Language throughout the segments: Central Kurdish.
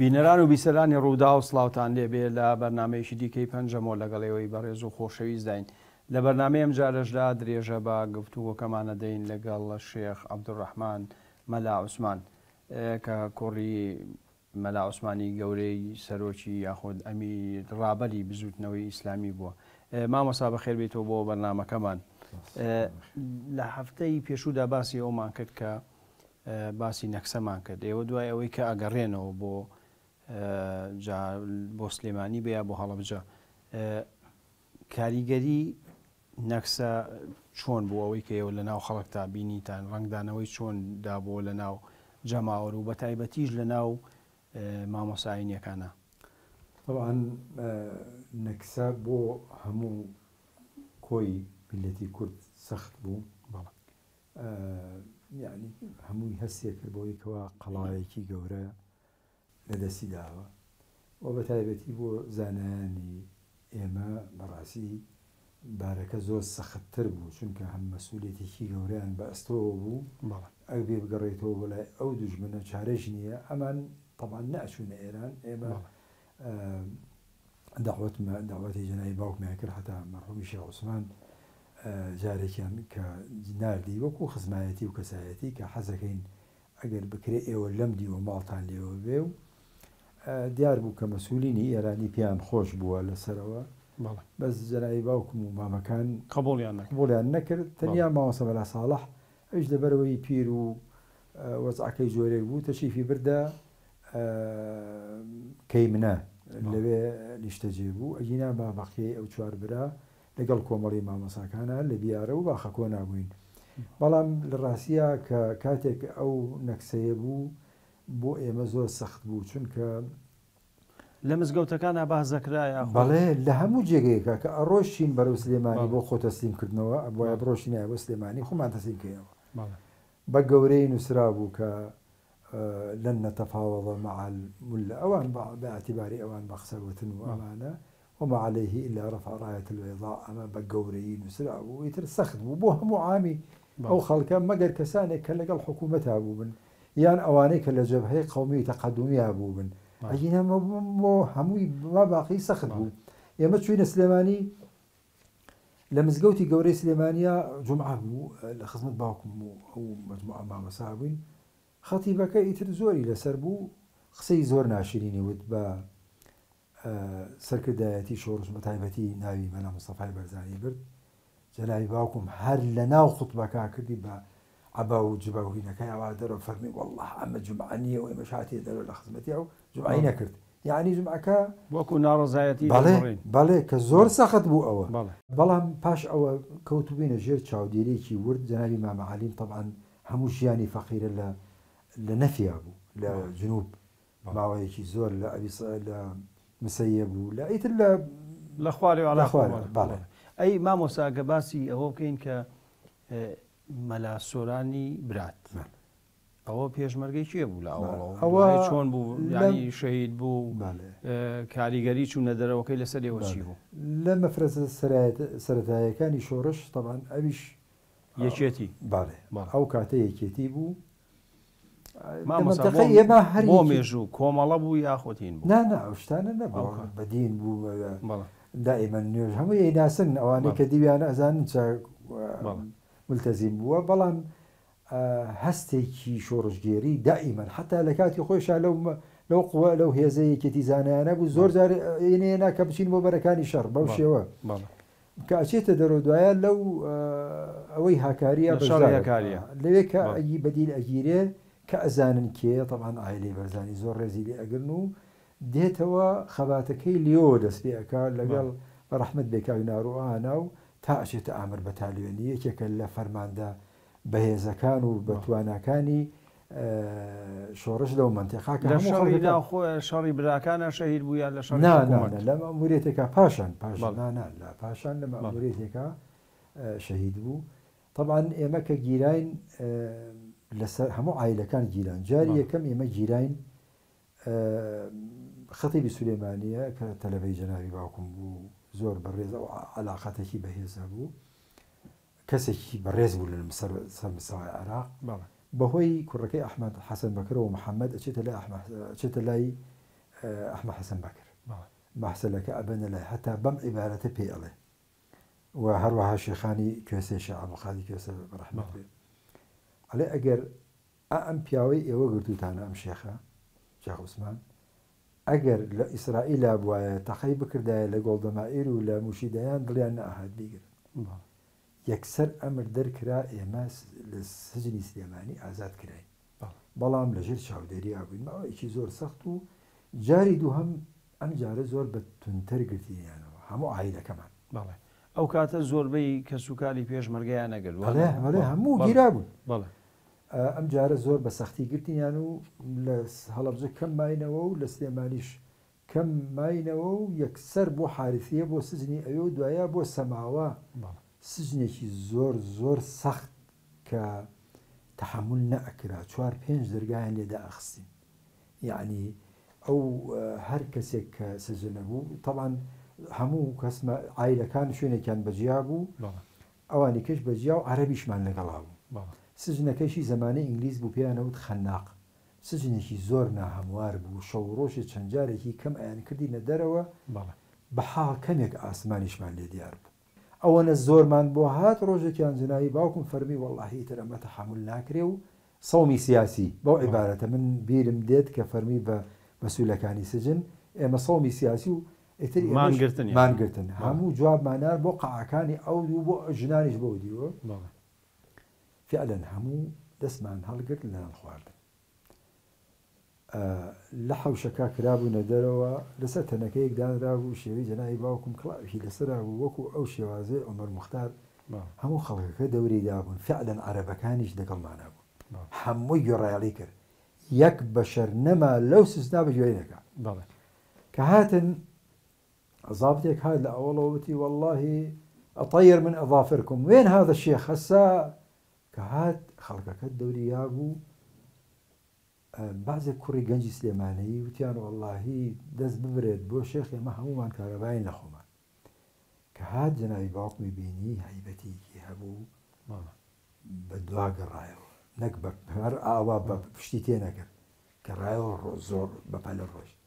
بینەران و بیسەرانی ڕووداو سڵاوتان لێبێ لە بەرنامەیەکی دیکەی پەنجەمۆ لەگەڵ ئێوەی بەڕێز و خۆشەویستداین. لە بەرنامەی ئەمجارەشدا درێژە بە گفتوگۆکەمان ئەدەین لەگەڵ شێخ عەبدولڕەحمان مەلا عوسمان کە کوڕی مەلا عوسمانی گەورەی سەرۆکی یاخود ئەمیر ڕابەری بزووتنەوەی ئیسلامی بووە. مامۆستا بەخێر بێیتەوە بۆ بەرنامەکەمان. لە هەفتەی پێشوودا باسی ئەومان کرد کە باسی نەکسەمان کرد. ئێوە دوای ئەوەی کە ئەگەڕێنەوە بۆ جا بۆ سلێمانی بێ یا بۆ هەڵەبجە کاریگەری نەکسە چۆن بوو ئەوەی کە ئێوە لە ناو خەڵکتا بینیتان ڕەنگدانەوەی چۆن دابووە لە ناو جەماوەر و بەتایبەتیش لە ناو مامۆستا ئاینیەکانا؟ تەبعەن نەکسە بۆ هەموو کۆی میللەتی کورد سەخت بوو بەڵێ. یەعنی هەمووی هەستێ کرد بەوەی کەوا قەڵایەکی گەورە لە دەستی داوە و بە تایبەتی بۆ زانایانی ئێمە بەڕاستی بارەکە زۆر سەخت تر بوو چونکە هەم مەسئولیەتێکی گەورەیان بە ئەستۆوە بوو ئەبێ بگەڕێیتەوە بۆ لای ئەو دوژمنە چارەش نییە ئەمان تەبعەن نەئەچوونە ئێران ئێمە دەعوەتمە دەعوەتی جەنابی باوکمیان کرد حەتا مەرحومی شێخ عوسمان جارێکیان کە ناردی وەکوو خزمایەتی و کەسایەتی کە حەزەکەین ئەگەر بکرێ ئێوە لەم دیوە ماڵتان لێوە بێ و دیار بوو کە مەسئولینی ئێرانی پێیان خۆش بووە لە سەرەوە بەس جەنابی باوکم و مامەکان قبوڵیان نەکرد قبوڵیان نەکرد تەنیا مامۆستا مەلا ساڵح ئەویش لەبەرئەوەی پیر و وەزعەکەی جۆرێک بوو تەشریفی بردە کەیمنە لەوێ نیشتەجێ بوو ئەگینا با بەقیەی ئەو چوار برا لەگەڵ کۆمەڵی مامۆساکانا لە بیارە و باخەکۆنا بووین. بەڵام لە ڕاستیا کە کاتێک ئەو نەکسەیە بوو بۆ ئێمە زۆر سەخت بوو چونکە. لە مزگەوتەکانا باس دەکرا یاخود؟ بەڵێ لە هەموو جێگەیەکا کە ئەڕۆشتین بەرەو سلێمانی بۆ خۆ تەسلیم کردنەوە ئەبوایە بڕۆشتینایە بۆ سلێمانی خۆمان تەسلیم کەینەوە. بە گەورەی نووسرابوو کە لن نتفاوض مع الملە ئەوان بە ئیعتیباری ئەوان بە قسە وتن و ئەمانە وما علیه الا رفع رایە البیضاء ئەمە بە گەورەیی نووسرابوو ئیتر سەخت بوو بۆ هەموو عامی ئەو خەڵکە مەگەر کەسانێک کە لەگەڵ حکوومەتا بووبن یان ئەوانەی کە لە جەبهەی قەومی و تەقەدومیا بووبن ئەگینا بۆ هەمووی ما باقی سەخت بوو ئێمە چووینە سلێمانی لە مزگەوتی گەورەی سلێمانیا جومعە بوو لە خزمەت باوکم و ئەو مەجموعە مامۆستا بووین خەتیبەکە ئیتر زۆری لەسەر بوو قسەی زۆر ناشرینی وت بە سەرکردایەتی شۆڕش بە تایبەتی ناوی مەلا مستەفای بەرزانی برد جەنابی باوکم هەر لە ناو خوتبەکە کردی بە عەبا و جبە و هینەکەی ئەوا دەرەوە فەرمی واللە ئەمە جومعە نییە و ئێمەش هاتینە دەرەوە لە خزمەتی ئەو جومعەی نەکرد یەعنی جومعەکە وەکو ناڕەزایەتی بەڵێ دەربڕین. بەڵێ کە زۆر سەخت بوو ئەوە. بەڵێ. بەڵام پاش ئەوە کەوتبووینە ژێر چاودێریەکی ورد جەنابی مامە عەلیم تەبعەن هەموو ژیانی فەقیرە لە لە نەفیا بوو لە جنوب ماوەیەکی زۆر لە ئەبی لە مسەیەب و لە ئیتر لە لە خوارێ لە عێراق خوارێ بەڵێ. بەڵێ. ئەی مامۆستا گە باسی ئەوە بکەین کە مەلا سۆرانی برات ئەوە پێشمەرگەی کێ بوو لە ئەوەڵەوە؟ ئەوە دوای چۆن بوو لە یانی شەهید بوو بەڵێ. کاریگەری چوونە دەرەوەکەی لەسەر ئێوە چی بەڵێ بوو؟ لە مەفرەزە سەرەتایەکانی شۆڕش تەبعەن ئەویش یەکێتی بەڵێ بەڵێ. ئەو کاتە یەکێتی بوو لە مامۆستا بۆ مەنتەقەی ئێمە هەر بۆ یەکێتی مێژوو کۆمەڵە بوو یاخود هین بوو؟ نا نا ئەو شتانە ئەو نەبوو کات. بە دین بوو بەڵێ. دائیمەن نوێژ هەمووی ئەیناسن ئەوانەی بەڵێ. کە دیویانە ئەزانن چە بەڵێ. مولتەزیم بووە بەڵام هەستێکی شۆڕشگێری دائیمەن حەتا لە کاتی خۆیشا لەو لەو قوە لەو هێزە یەکێتی زانایانە بوو زۆر جار ئێنەیەنا کە بچین بۆ بەرەکانی شەڕ بەو شێوە کە ئەچێتە دەرەوە دوایە لەو ئەوەی هاکاریە لە شەڕی هاکاریە لەوێ کە ئەگی بەدیل ئەگیرێ کە ئەزانن کێیە تەبعەن عایلەی بەرزانی زۆر ڕێزی لێ ئەگرن و دێتەوە خەباتەکەی لێوە دەست پێ ئەکا لەگەڵ بە ڕەحمەت بێ کاک نارۆ ئانا و تا ئەچێتە ئامر بەتالیۆنی یەکێکە لە فەرماندە بەهێزەکان و بە تواناکانی شۆڕش لەو مەنتیقا کە لە هەموو شەڕی خەڵکەکە ناوخۆ شەڕی براکانە شەهید بوو یا لە شەڕی نا نا حکوومەت؟ نا لە مەئموریەتێکا پاشان پاشان بەڵێ. نا نا لە پاشان لە بەڵێ. مەئموریەتێکا شەهید بوو تەبعەن ئێمە کە گیراین لەسەر هەموو عایلەکان گیران جاری بەڵێ. یەکەم ئێمە گیراین خەتیبی سولێمانیە کە تەلەبەی جەنابی باوکم بوو زۆر بەڕێز ئەو عەلاقەتێکی بەهێز هەبوو کەسێکی بەڕێز بوو لە سەر مستەوای عێراق بەڵێ. بەهۆی کوڕەکەی ئەحمەد حەسەن بەکرەوە محەممەد ئەچێتە لای ئەحمەد ئەچێتە لای ئەحمە حەسەن بەکر مەحسەلەکە ئەبەنە لای هەتا بەم عیبارەتە پێی ئەڵێ و هەروەها شێخانی کوێسەی شێخ عەبدولقادری کوێسە بە ڕەحمەت بێ ئەڵێ ئەگەر ئا ئەم پیاوەی ئێوە گرتووتانە ئەم شێخە شێخ عوسمان ئەگەر لە ئیسرائیلا بوایە تەقەی بکردایە لە گۆڵدەمائیر و لە موشیدەیان دڵیان نەئەهات بیگرن یەکسەر ئەمر دەرکرا ئێمە لە سجنی سلێمانی ئازاد کراین بەڵام لەژێر چاودێریا بووین ماوەیەکی زۆر سەخت و جاری دووهەم ئەم جارە زۆر بە توندتر گرتینیانەوە هەموو عایلەکەمان. بەڵێ ئەو کاتە زۆربەی کەسوکاری پێشمەرگەیان نەگرت وا بەڵێ بەڵێ هەموو گیرابوون. بەڵێ ئەم جارە زۆر بە سەختی گرتینیان و لە هەڵەبجە کەم ماینەوە و لە سلێمانیش کەم ماینەوە و یەکسەر بۆ حارثیە بۆ سجنی ئەوێ و دوایە بۆ سەماوە سجنێکی زۆر زۆر سەخت کە تەحەمول نەئەکرا چوار پێنج دەرگایان لێ دائەخستین یەعنی ئەو هەر کەسێک کە سجن ئەبوو تەبعەن هەموو کەس عایلەکان شوێنێکیان بەجیا بوو ئەوانی کەش بەجیا و عەرەبیشمان لەگەڵا بوو سجنەکەشی زەمانەی ئینگلیز بوو پێیان ئەوت خەناق سجنێکی زۆر ناهەموار بوو شەو و ڕۆژێ چەند جارێکی کەم ئەیانکردینە دەرەوە بە حاڵ کەمێک ئاسمانیشمان لێ دیار بوو. ئەوەنە زۆرمان بۆ هات ڕۆژێکیان جەنابی باوکم فەرمی وەڵاهی ئیتر ئەمە تەحەمول ناکرێ و سەومی سیاسی بەو عیبارەتە من بیرم دێت کە فەرمی بە مەسولەکانی سجن ئێمە سەومی سیاسی و ئیتر ئێمەش مانگرتن یانی. مانگرتن هەموو جوابمان نارد بۆ قاعەکانی ئەو و بۆ ژنانیش بەو دیوە فعلا هەموو دەستمان هەڵگرت لە نان خواردن. لە حەوشەکە کرابوونە دەرەوە، لەسەر تەنەکەیەک دانرابوو، شێوەی جەنابی باوکم کڵاوێکی لەسەرا بوو، وەکو ئەو شێوازەی عومەر موختار، هەموو خەڵکەکە دەوری دابوون، فیعلەن عەرەبەکانیش لەگەڵمانا بوون، هەمووی گوێڕایەڵی کرد، یەک بەشەر نەما لەو سجنا بە گوێی نەکا. کە هاتن زابتێک هات لە ئەوەڵەوە وتی، وەڵڵاهی اطیر من اظافرکم، وین هذا الشیخ هسا؟ کە هات خەڵکەکە دەوری یابوو، بەعزێک کوڕی گەنجی سلێمانیی وتیان وەڵاهی دەست ببرێت بۆ شێخ ئێمە هەموومان کارەباین لە خۆمان. کە هات جەنابی باوکمی بینی هەیبەتێکی هەبوو بە دوا گەڕایەوە نەک بە هەر ئاوا بە پشتی تێ نەکرد گەڕایەوە زۆر بە پەلە ڕۆیشت.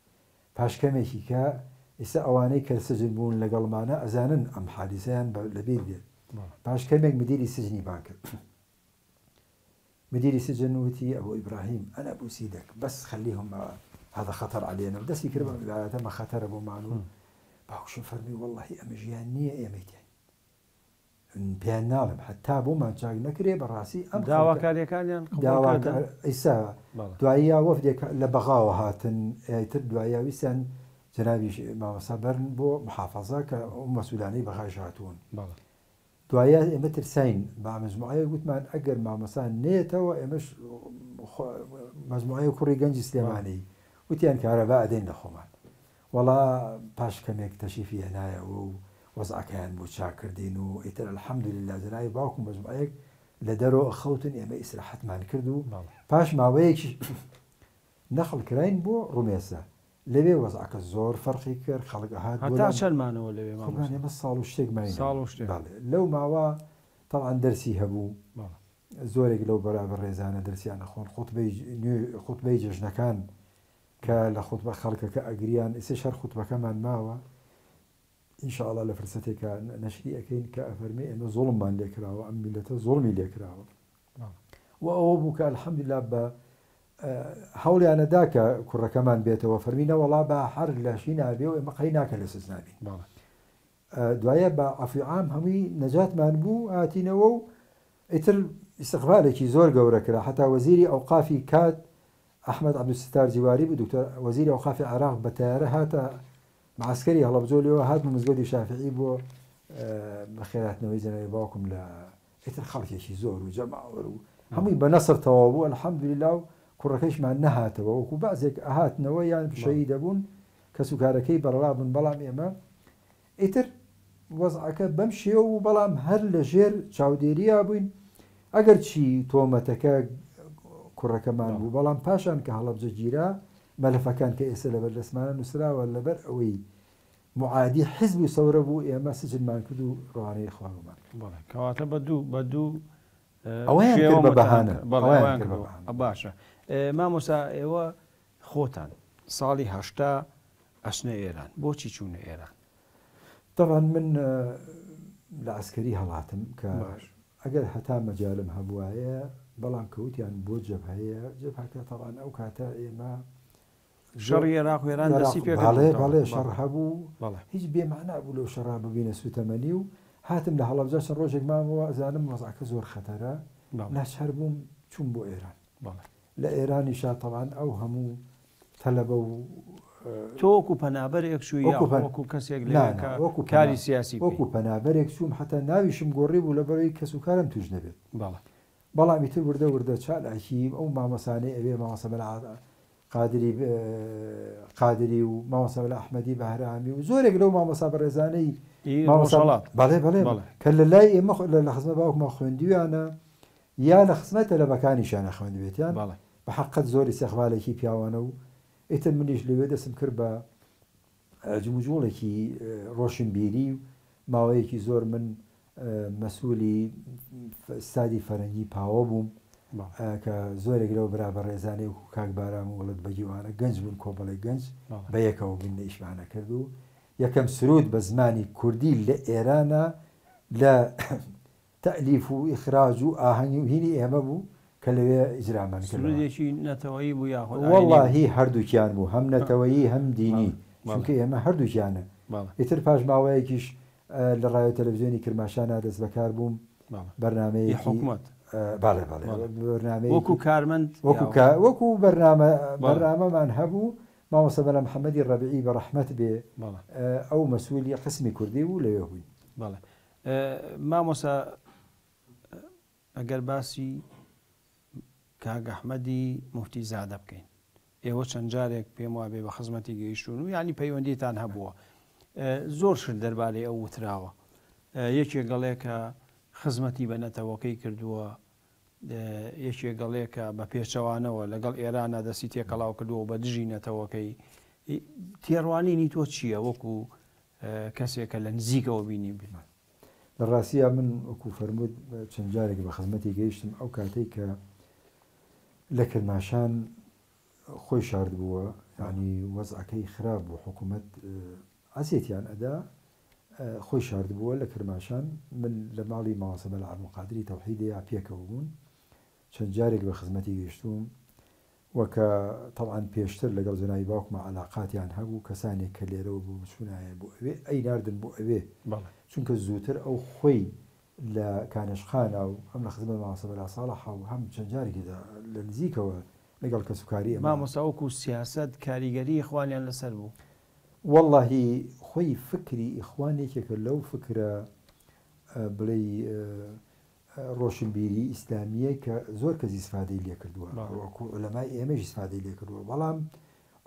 پاش کەمێکی کە ئیستا ئەوانەی کە سجن بوون لەگەڵمانە ئەزانن ئەم حادیسەیان لەبیر دێت. پاش کەمێک مدیری سجنی بانگ کرد. مدیری سجن وتی ابو ابراهیم انا ابو سیدک بس خلیهم هذا خطر علینا و دەستی کرد بەم عیبارەتە مە خەتەرە بۆمان و باوکشم فەرمی وەڵڵاهی ئەمە ژیان نییە ئێمەی تێین پێیان ناڵێم حتا بۆمان چاک نەکرێ بەڕاستی ئەم داواکاریەکانیان داواکار ئیسا دواییە وەفدێک لە بەغاوە هاتن ئیتر دوایە ویستیان جەنابی مامۆستا بەرن بۆ محافەزە کە ئەو مەسولانەی بەغاش هاتوون. دوایە ئێمە ترساین بە مەجموعەیەک وتمان ئەگەر مامۆستا نەیەتەوە ئێمەش مەجموعەیە کوڕی گەنجی سلێمانی وتیان کارەبا ئەدەین لە خۆمان وەڵا پاش کەمێک تەشریفی هێنایەوە و وەزعەکەیان بۆ چاک کردین و ئیتر الحمدللە جەنابی باوکم مەجموعەیەک لە دەرەوە خەوتن ئێمە ئیسراحەتمان کرد و پاش ماوەیەکی نەقڵ کراین بۆ ڕومێسە لەوێ وەزعەکە زۆر فەرقی کرد خەڵک ئەهات بۆ هەتا لام چەند مانەوە لەوێ قوربان مامۆستا؟ ئێمە ساڵ و شتێک ماینەوە ساڵ و شتێک. بەڵێ لەو ماوە تەبعەن دەرسی هەبوو بەڵێ. زۆرێک لەو بەرا بەڕێزانە دەرسیان ئەخۆن خوتبەی نوێ خوتبەی جەژنەکان کە لە خوتبە خەڵکەکە ئەگریان ئیسەش هەر خوتبەکەمان ماوە ان شاء اللە لە فرسەتێکا نەشری ئەکەین کە ئەفەرمێ ئێمە زوڵممان لێکراوە ئەم میللەتە زوڵمی لێکراوە و ئەوە بوو کە الحمدللە بە هەوڵیانە دا کە کوڕەکەمان بێتەوە فەرمی نەوەڵا با هەر لە شینا بێ و ئێمە قەی ناکە لە سجنا بین دوایە بە عەفوی عام هەمووی نەجاتمان بوو هاتینەوە و ئیتر ئیستقبالێکی زۆر گەورە کرا حتا وەزیری ئەوقافی کات ئەحمەد عەبدولستار جیواری بوو دکتۆر وەزیری ئەوقافی عێراق بە تەیارە هاتە معەسکەری هەڵەبجەو لێوە هاتمە مزگەوتی شافعی بۆ بەخێرهاتنەوەی جەنابی باوکم لە ئیتر خەڵکێکی زۆر و جەماوەر و هەمووی بە نەسر تەواو بوو الحمدللە و کوڕەکەیشمان نەهاتەوە وەکو بەعزێک ئەهاتنەوە یان شەهید دەبوون کەسوکارەکەی بەڕەڵا بوون بەڵام ئێمە ئیتر وەزعەکە بەم شێوە بوو بەڵام هەر لە ژێر چاودێریا بووین ئەگەر چی تۆمەتەکە کوڕەکەمان بوو بەڵام پاشان کە هەڵەبجە گیرا مەلەفەکان کە ئێستا لەبەر دەستمانە نووسراوە لەبەر ئەوەی معادی حزب و سەورە بوو ئێمە سجنمان کرد و ڕەوانەی خوارومان کرد. بەڵێ کەواتە بە دوو بە دوو ئەوەیان شێوە کرد بە متهم بەهانە کرد. بەڵێ ئەوەیان ئەوەیان کرد کرد بە بە بەهانە. باشە مامۆستا ئێوە خۆتان. ساڵی 80 ئەچنە ئێران، بۆچی چوونە ئێران؟ تەبعەن من لە عەسکەری هەڵاتم کە ئەگەر هەتا مەجالم هەبوایە، بەڵام کە وتیان بۆ جەبهەیە، جەبهەکە تەبعەن ئەو کاتە ئێمە شەڕی ئێراق و ئێران دەستی پێ بەڵێ بەڵێ شەڕ هەبوو، هیچ بێ مەعنا بوو لەو شەڕا ببینە سوتەمەنی و هاتم لە هەڵەبجە چەند ڕۆژێک مامەوە ئەزانم وەزعەکە زۆر خەتەرە، ناچار بووم چووم بۆ ئێران. لە ئێرانیشا تەبعەن ئەو هەموو تەلەبە و. تۆ وەکو پەنابەرێک چووی یا وەکو کەسێک لەوێ کە کاری سیاسی بکەی؟ وەکو پەنابەرێک چووم حەتا ناویشم گۆڕی بوو لەبەرئەوەی کەسوکارم تووش نەبێت. بەڵام ئیتر وردە وردە چالاکی ئەو مامۆستانەی ئەوێ مامۆستا مەلا قادری قادری و مامۆستا مەلا ئەحمەدی بەهرامی و زۆرێک لەو مامۆستا بەڕێزانەی مامۆستا بەڵێ بەڵێ کە لە لای ئێمە لە خزمەت باوکمان خوێندویانە یا لە خزمەت تەلەبەکانیشیانا خوێندبێتیان بە حەققەت زۆر ئیستیقبالێکی پیاوانە و ئیتر منیش لەوێ دەستم کرد بە جموجوڵێکی ڕۆشنبیری و ماوەیەکی زۆر من مەسولی ستادی فەرەنگی پاوە بووم کە زۆرێک لەو برا بەڕێزانەی وەکو کاک بارام و وڵت بەگی وانە گەنج بوون کۆمەڵێک گەنج بە یەکەوە بووین لە ئیشمانە کرد و یەکەم سرود بە زمانی کوردی لە ئێرانە لە تەئلیف و ئیخراج و ئاهەنگی و هینی ئێمە بوو کە لەوێ ئیجرامان کرد. سرودێکی نەتەوەیی بوو یاخود ئاینی بوو؟ وەڵاهی هەردووکیان بوو، هەم نەتەوەیی هەم دینی، چونکە ئێمە هەردووکیانە. ئیتر پاش ماوەیەکیش لە ڕایۆ تەلەفزیۆنی کرماشانا دەستبەکار بووم، بەرنامەیەکی. حکومەت؟ بەڵێ بەڵێ، بەرنامەیەکی. وەکوو کارمەند؟ وەکوو بەرنامە، بەرنامەمان هەبوو، مامۆستا مەلا محەمەدی ڕەبیعی بە ڕەحمەت بێ، ئەو مەسوولی قسمی کوردی بوو، لەوێ بووین. بەڵێ. مامۆستا ئەگەر باسی کاک ئەحمەدی موفتی زادە بکەین ئێوە چەند جارێک پێم وابێ بە خزمەتی گەیشتون و یعنی پەیوەندیتان هەبووە زۆر شت دەربارەی ئەو وتراوە یەکێک گەڵێ کە خزمەتی بە نەتەوەکەی کردووە یەکێک گەڵێ کە بە پێچەوانەوە لەگەڵ ئێرانە دەستی تێکەڵاو کردووە بە دژی نەتەوەکەی تێڕوانینی تۆ چییە وەکو کەسێک کە لە نزیکەوە بینیبێت. لە ڕاستیا من وەکوو فەرمووت چەند جارێک بە خزمەتی گەیشتم ئەو کاتەی کە لە کرماشان خۆی شاردبووە یانی وەزعەکەی خراپ بوو حکوومەت عەزێتیان ئەدا خۆی شاردبووە لە کرماشان من لە ماڵی مامۆستا مەلا عەبدولقادری تەوحیدێیا پێکەوە بوون چەند جارێک بە خزمەتی گەیشتووم وە کە تەبعەن پێشتر لەگەڵ جەنابی باوکما عەلاقاتیان هەبوو کەسانێک کە لێرەوە بوو بچوونایە بۆ ئەوێ ئەیناردن بۆ ئەوێ چونکە زووتر ئەو خۆی لە کانێشخانە و هەم لە خزمەت مامۆستا مەلا ساڵحە و هەم چەند جارێکی لە نزیکەوە لەگەڵ کەسوکاری ئێمە. مامۆستا وەکو سیاسەت کاریگەری ئیخوانیان لەسەر بوو؟ وەڵاهی خۆی فکری ئیخوان یەکێکە لەو فکرە بڵێی ڕۆشنبیری ئیسلامییە کە زۆر کەس ئیسفادەی لێکردووە، وەکو عولەمای ئێمەیش ئیسفادەی لێکردووە، بەڵام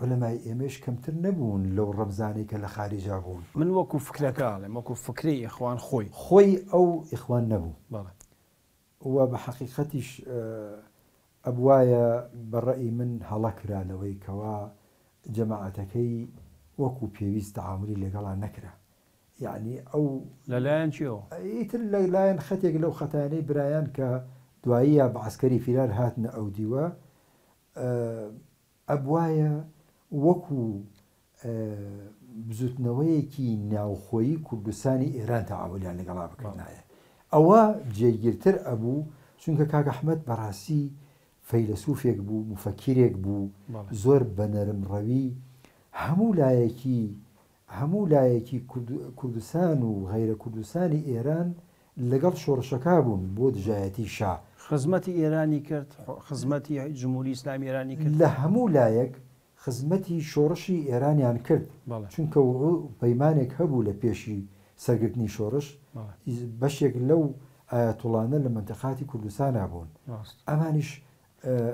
عولەمای ئێمەیش کەمتر نەبوون لەو ڕەمزانەی کە لە خاریجا بوون. من وەکو فکرەکە ئەڵێم، وەکو فکرەی ئیخوان خۆی. خۆی ئەو ئیخوان نەبوو. و بە حەقیقەتیش ئەبوایە بە ڕەئی من هەڵە کرا لەوەی کەوا جەماعەتەکەی وەکو پێویست تەعامولی لەگەڵا نەکرا. یەعنی ئەو. لە لایەن کێوە؟ ئیتر لە لایەن خەتێک لەو خەتانەی برایان کە دواییە بە عەسکەری فیرار هاتنە ئەو دیوە، ئەبوایە وەکوو بزووتنەوەیەکی ناوخۆیی کوردستانی ئێران تەعامولیان لەگەڵا بکردنایە. ئەوە جێگیرتر ئەبوو، چونکە کاک ئەحمەد بەڕاستی فەیلەسوفێک بوو، موفەکیرێک بوو، زۆر بە نەرمڕەوی هەموو لایەکی هەموو لایەکی کوردستان و غەیرە کوردستانی ئێران لەگەڵ شۆڕشەکا بوون بۆ دژایەتی شا. خزمەتی ئێرانی کرد، خزمەتی جمهوری ئیسلامی ئێرانی کرد. لە هەموو لایەک خزمەتی شۆڕشی ئێرانیان کرد، چونکە پەیمانێک هەبوو لە پێشی سەرگرتنی شۆڕش، بەشێک لەو ئایەتوڵانە لە مەنتەقاتی کوردستانا بوون، ئەمانیش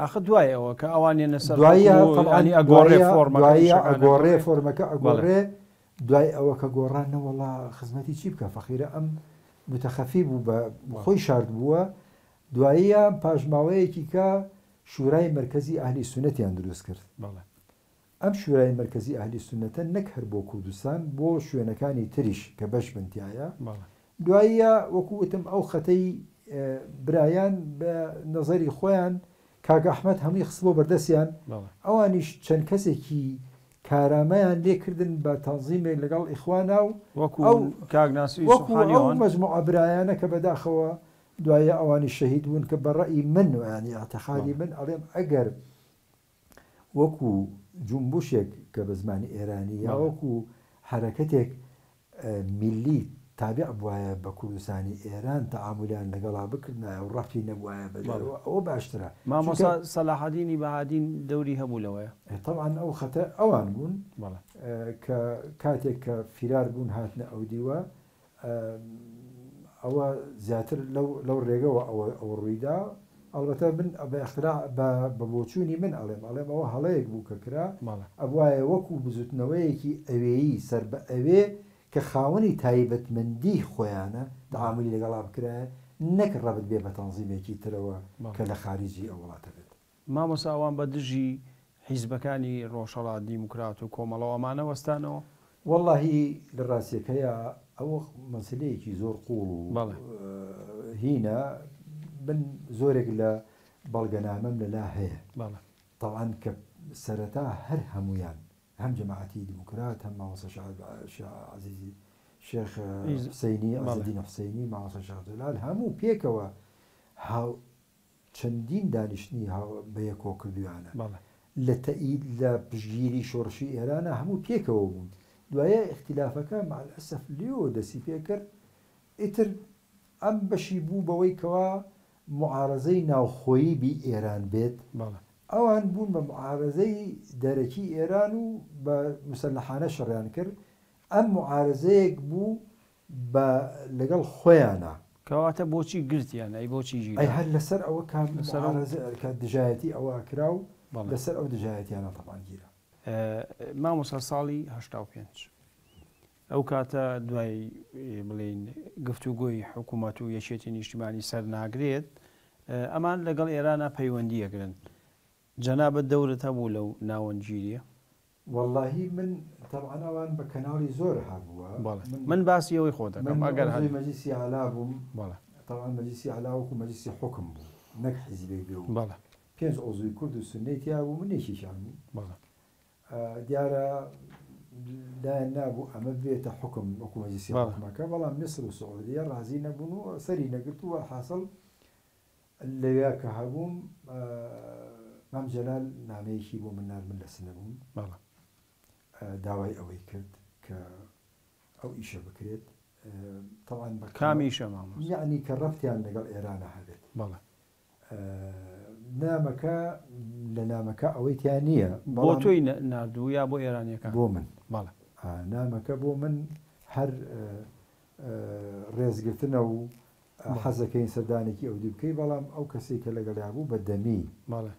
ئاخر دوای ئەوە کە ئەوان یەنە سەر دوایە حوکم و تەبعەن یانی ئەگۆڕێ دوایە فۆرمەکە دوایە ئیشەکان ئەگۆڕێ ئەگۆڕێ. فۆرمەکە بەڵێ. ئەگۆڕێ دوای ئەوە کە گۆڕان نەوەڵا خزمەتی چی بکا فەقیرە ئەم متەخەفی بوو بە خۆی شاردبووە دواییە پاش ماوەیەکی کە شورای مەرکەزی ئەهلی سوننەتیان دروست کرد بەڵێ. ئەم شورای مەرکەزی ئەهلی سوننەتە نەک هەر بۆ کوردستان بۆ شوێنەکانی تریش کە بەش بن تیایا دواییە وەکو وتم ئەو خەتەی برایان بە نەزەری خۆیان کاک ئەحمەد هەمووی خستبۆ بەردەستیان ئەوانیش چەند کەسێکی کارامەیان لێ کردن بە تەنزیمێک لەگەڵ ئیخوانا و وەکو ئەو کاک ناسری وەکو سوبحانی ئەو ئەوان. مەجموعە برایانە کە بەداخەوە دوایە ئەوانیش شەهید بوون کە بە ڕەئی من یانی ئیعتقادی بەڵێ. من ئەڵێم ئەگەر وەکو جونبوشێک کە بە زمانی ئێرانی یا بەڵێ. وەکو حەرەکەتێک میللی تابع بوایە بە کوردستانی ئێران تەعامولیان لەگەڵا بکردنایە و ڕەفتی نەبوایە بە بەڵێ. دەرەوە ئەوە باشترە چونکە مامۆستا سەلاحەدینی بەهادین دەوری هەبوو لەوەیە؟ تەبعەن ئەو خەتە ئەوان بوون بەڵێ. کە کاتێک کە فیرار بوون هاتنە ئەو دیوە ئەوە زیاتر لەو لەو ڕێگەوە ئەوە ئەوە ڕوویدا ئەڵبەتە من بە ئیختراع بە بە بۆچوونی من ئەڵێم ئەڵێم ئەوە هەڵەیەک بوو کە کرا بەڵێ. ئەبوایە وەکو بزوتنەوەیەکی ئەوێیی سەر بە ئەوێ کە خاوەنی تایبەتمەندی خۆیانە بەڵێ. تەعامولی لەگەڵا بکرایە نەک ڕەبت بێ بە تەنزیمێکی ترەوە بەڵێ. کە لە خاریجی ئەو وڵاتە بێت. مامۆستا ئەوان بە دژی حیزبەکانی ڕۆژهەڵات دیموکرات و کۆمەڵە و ئەمانە وەستانەوە؟ وەڵاهی لە ڕاستیەکەیا ئەوە مەسەلەیەکی زۆر قوڵ و بەڵێ. هینە من زۆرێک لە بەڵگەنامەم لەلا هەیە بەڵێ. تەبعەن کە سەرەتا هەر هەموویان هەم جەماعەتی دیموکرات هەم مامۆستا شێخ عەزیزی شێخ حوسەینی بەڵێ. عزەدین حوسەینی مامۆستا شێخ جەلال هەموو پێکەوە هاو چەندین دانیشتنی هاو بەیەکەوە کردویانە بەڵێ. لە تەئید لە پشتگیری شۆڕشی ئێرانە هەموو پێکەوە بوون دوایە ئیختیلافەکە مع الاسف لێوە دەسی پێکرد ئیتر ئەم بەشی بوو بەوەی کەوا موعارەزەی ناوخۆیی بی ئێران بێت بەڵێ. ئەوان بوون بە موعارەزەی دەرەکی ئێران و بە موسەلەحانە شەڕیان کرد ئەم موعارەزەیەک بوو بە لەگەڵ خۆیانا. کەواتە بۆچی گرتیان ئەی بۆچی ئەی گیران؟ هەر لەسەر ئەوە کە لەسەر ئەو. موعارەزە کە دژایەتی ئەوە ئەکرا و بەڵێ. لەسەر ئەو دژایەتیانە تەبعەن گیرا. مامۆستا ساڵی 85 ئەو کاتە دوای بڵێین گفتوگۆی حکوومەت و یەکێتی نیشتیمانی سەر ناگرێت ئەمان لەگەڵ ئێرانە پەیوەندی ئەگرن جەنابت دەورت هەبوو لەو ناوەندگیریە؟ وەڵاهی من تەبعەن ئەوان بە کەناڵی زۆر هەبووە بەڵێ من من باسی ئەوەی خۆ دەکەم من ئەگەر عضوی هەبێ. مەجلیسی عەلا بووم بەڵێ. تەبعەن مەجلیسی عەلا وەکو مەجلیسی حوکم بوو نەک حیزبێک بێ و بەڵێ. پێنج عضوی کورد و سوننەی تیا بوو من یەکێکیان بووم. بەڵێ. دیارە لایان نابوو ئەمە ببێتە حوکم وەکو مەجلیسی بەڵێ. حوکمەکە بەڵام میسر و سعودیە ڕازی نەبوون و سەری نەگرت و وەلحاسڵ لەویا کە هەبووم مام جەلال نامەیەکی بۆ من نارد من لە سنە بووم بەڵێ. داوای ئەوەی کرد کە ئەو ئیشە بکرێت تەبعەن بە کام ئیشە مامۆستا؟ یەعنی کە ڕەبتیان لەگەڵ ئێرانە هەبێت. بەڵێ. نامەکە لە نامەکە ئەوەی تیا نییە بۆ بەڵام تۆی ناردوو یا بۆ ئێرانیەکان؟ بۆ من. بەڵێ. نامەکە بۆ من هەر ڕێزگرتنە و حەزەکەین سەردانێکی ئەو دی بکەی بەڵام ئەو کەسەی کە لەگەڵیا بوو بە دەمی بەڵێ.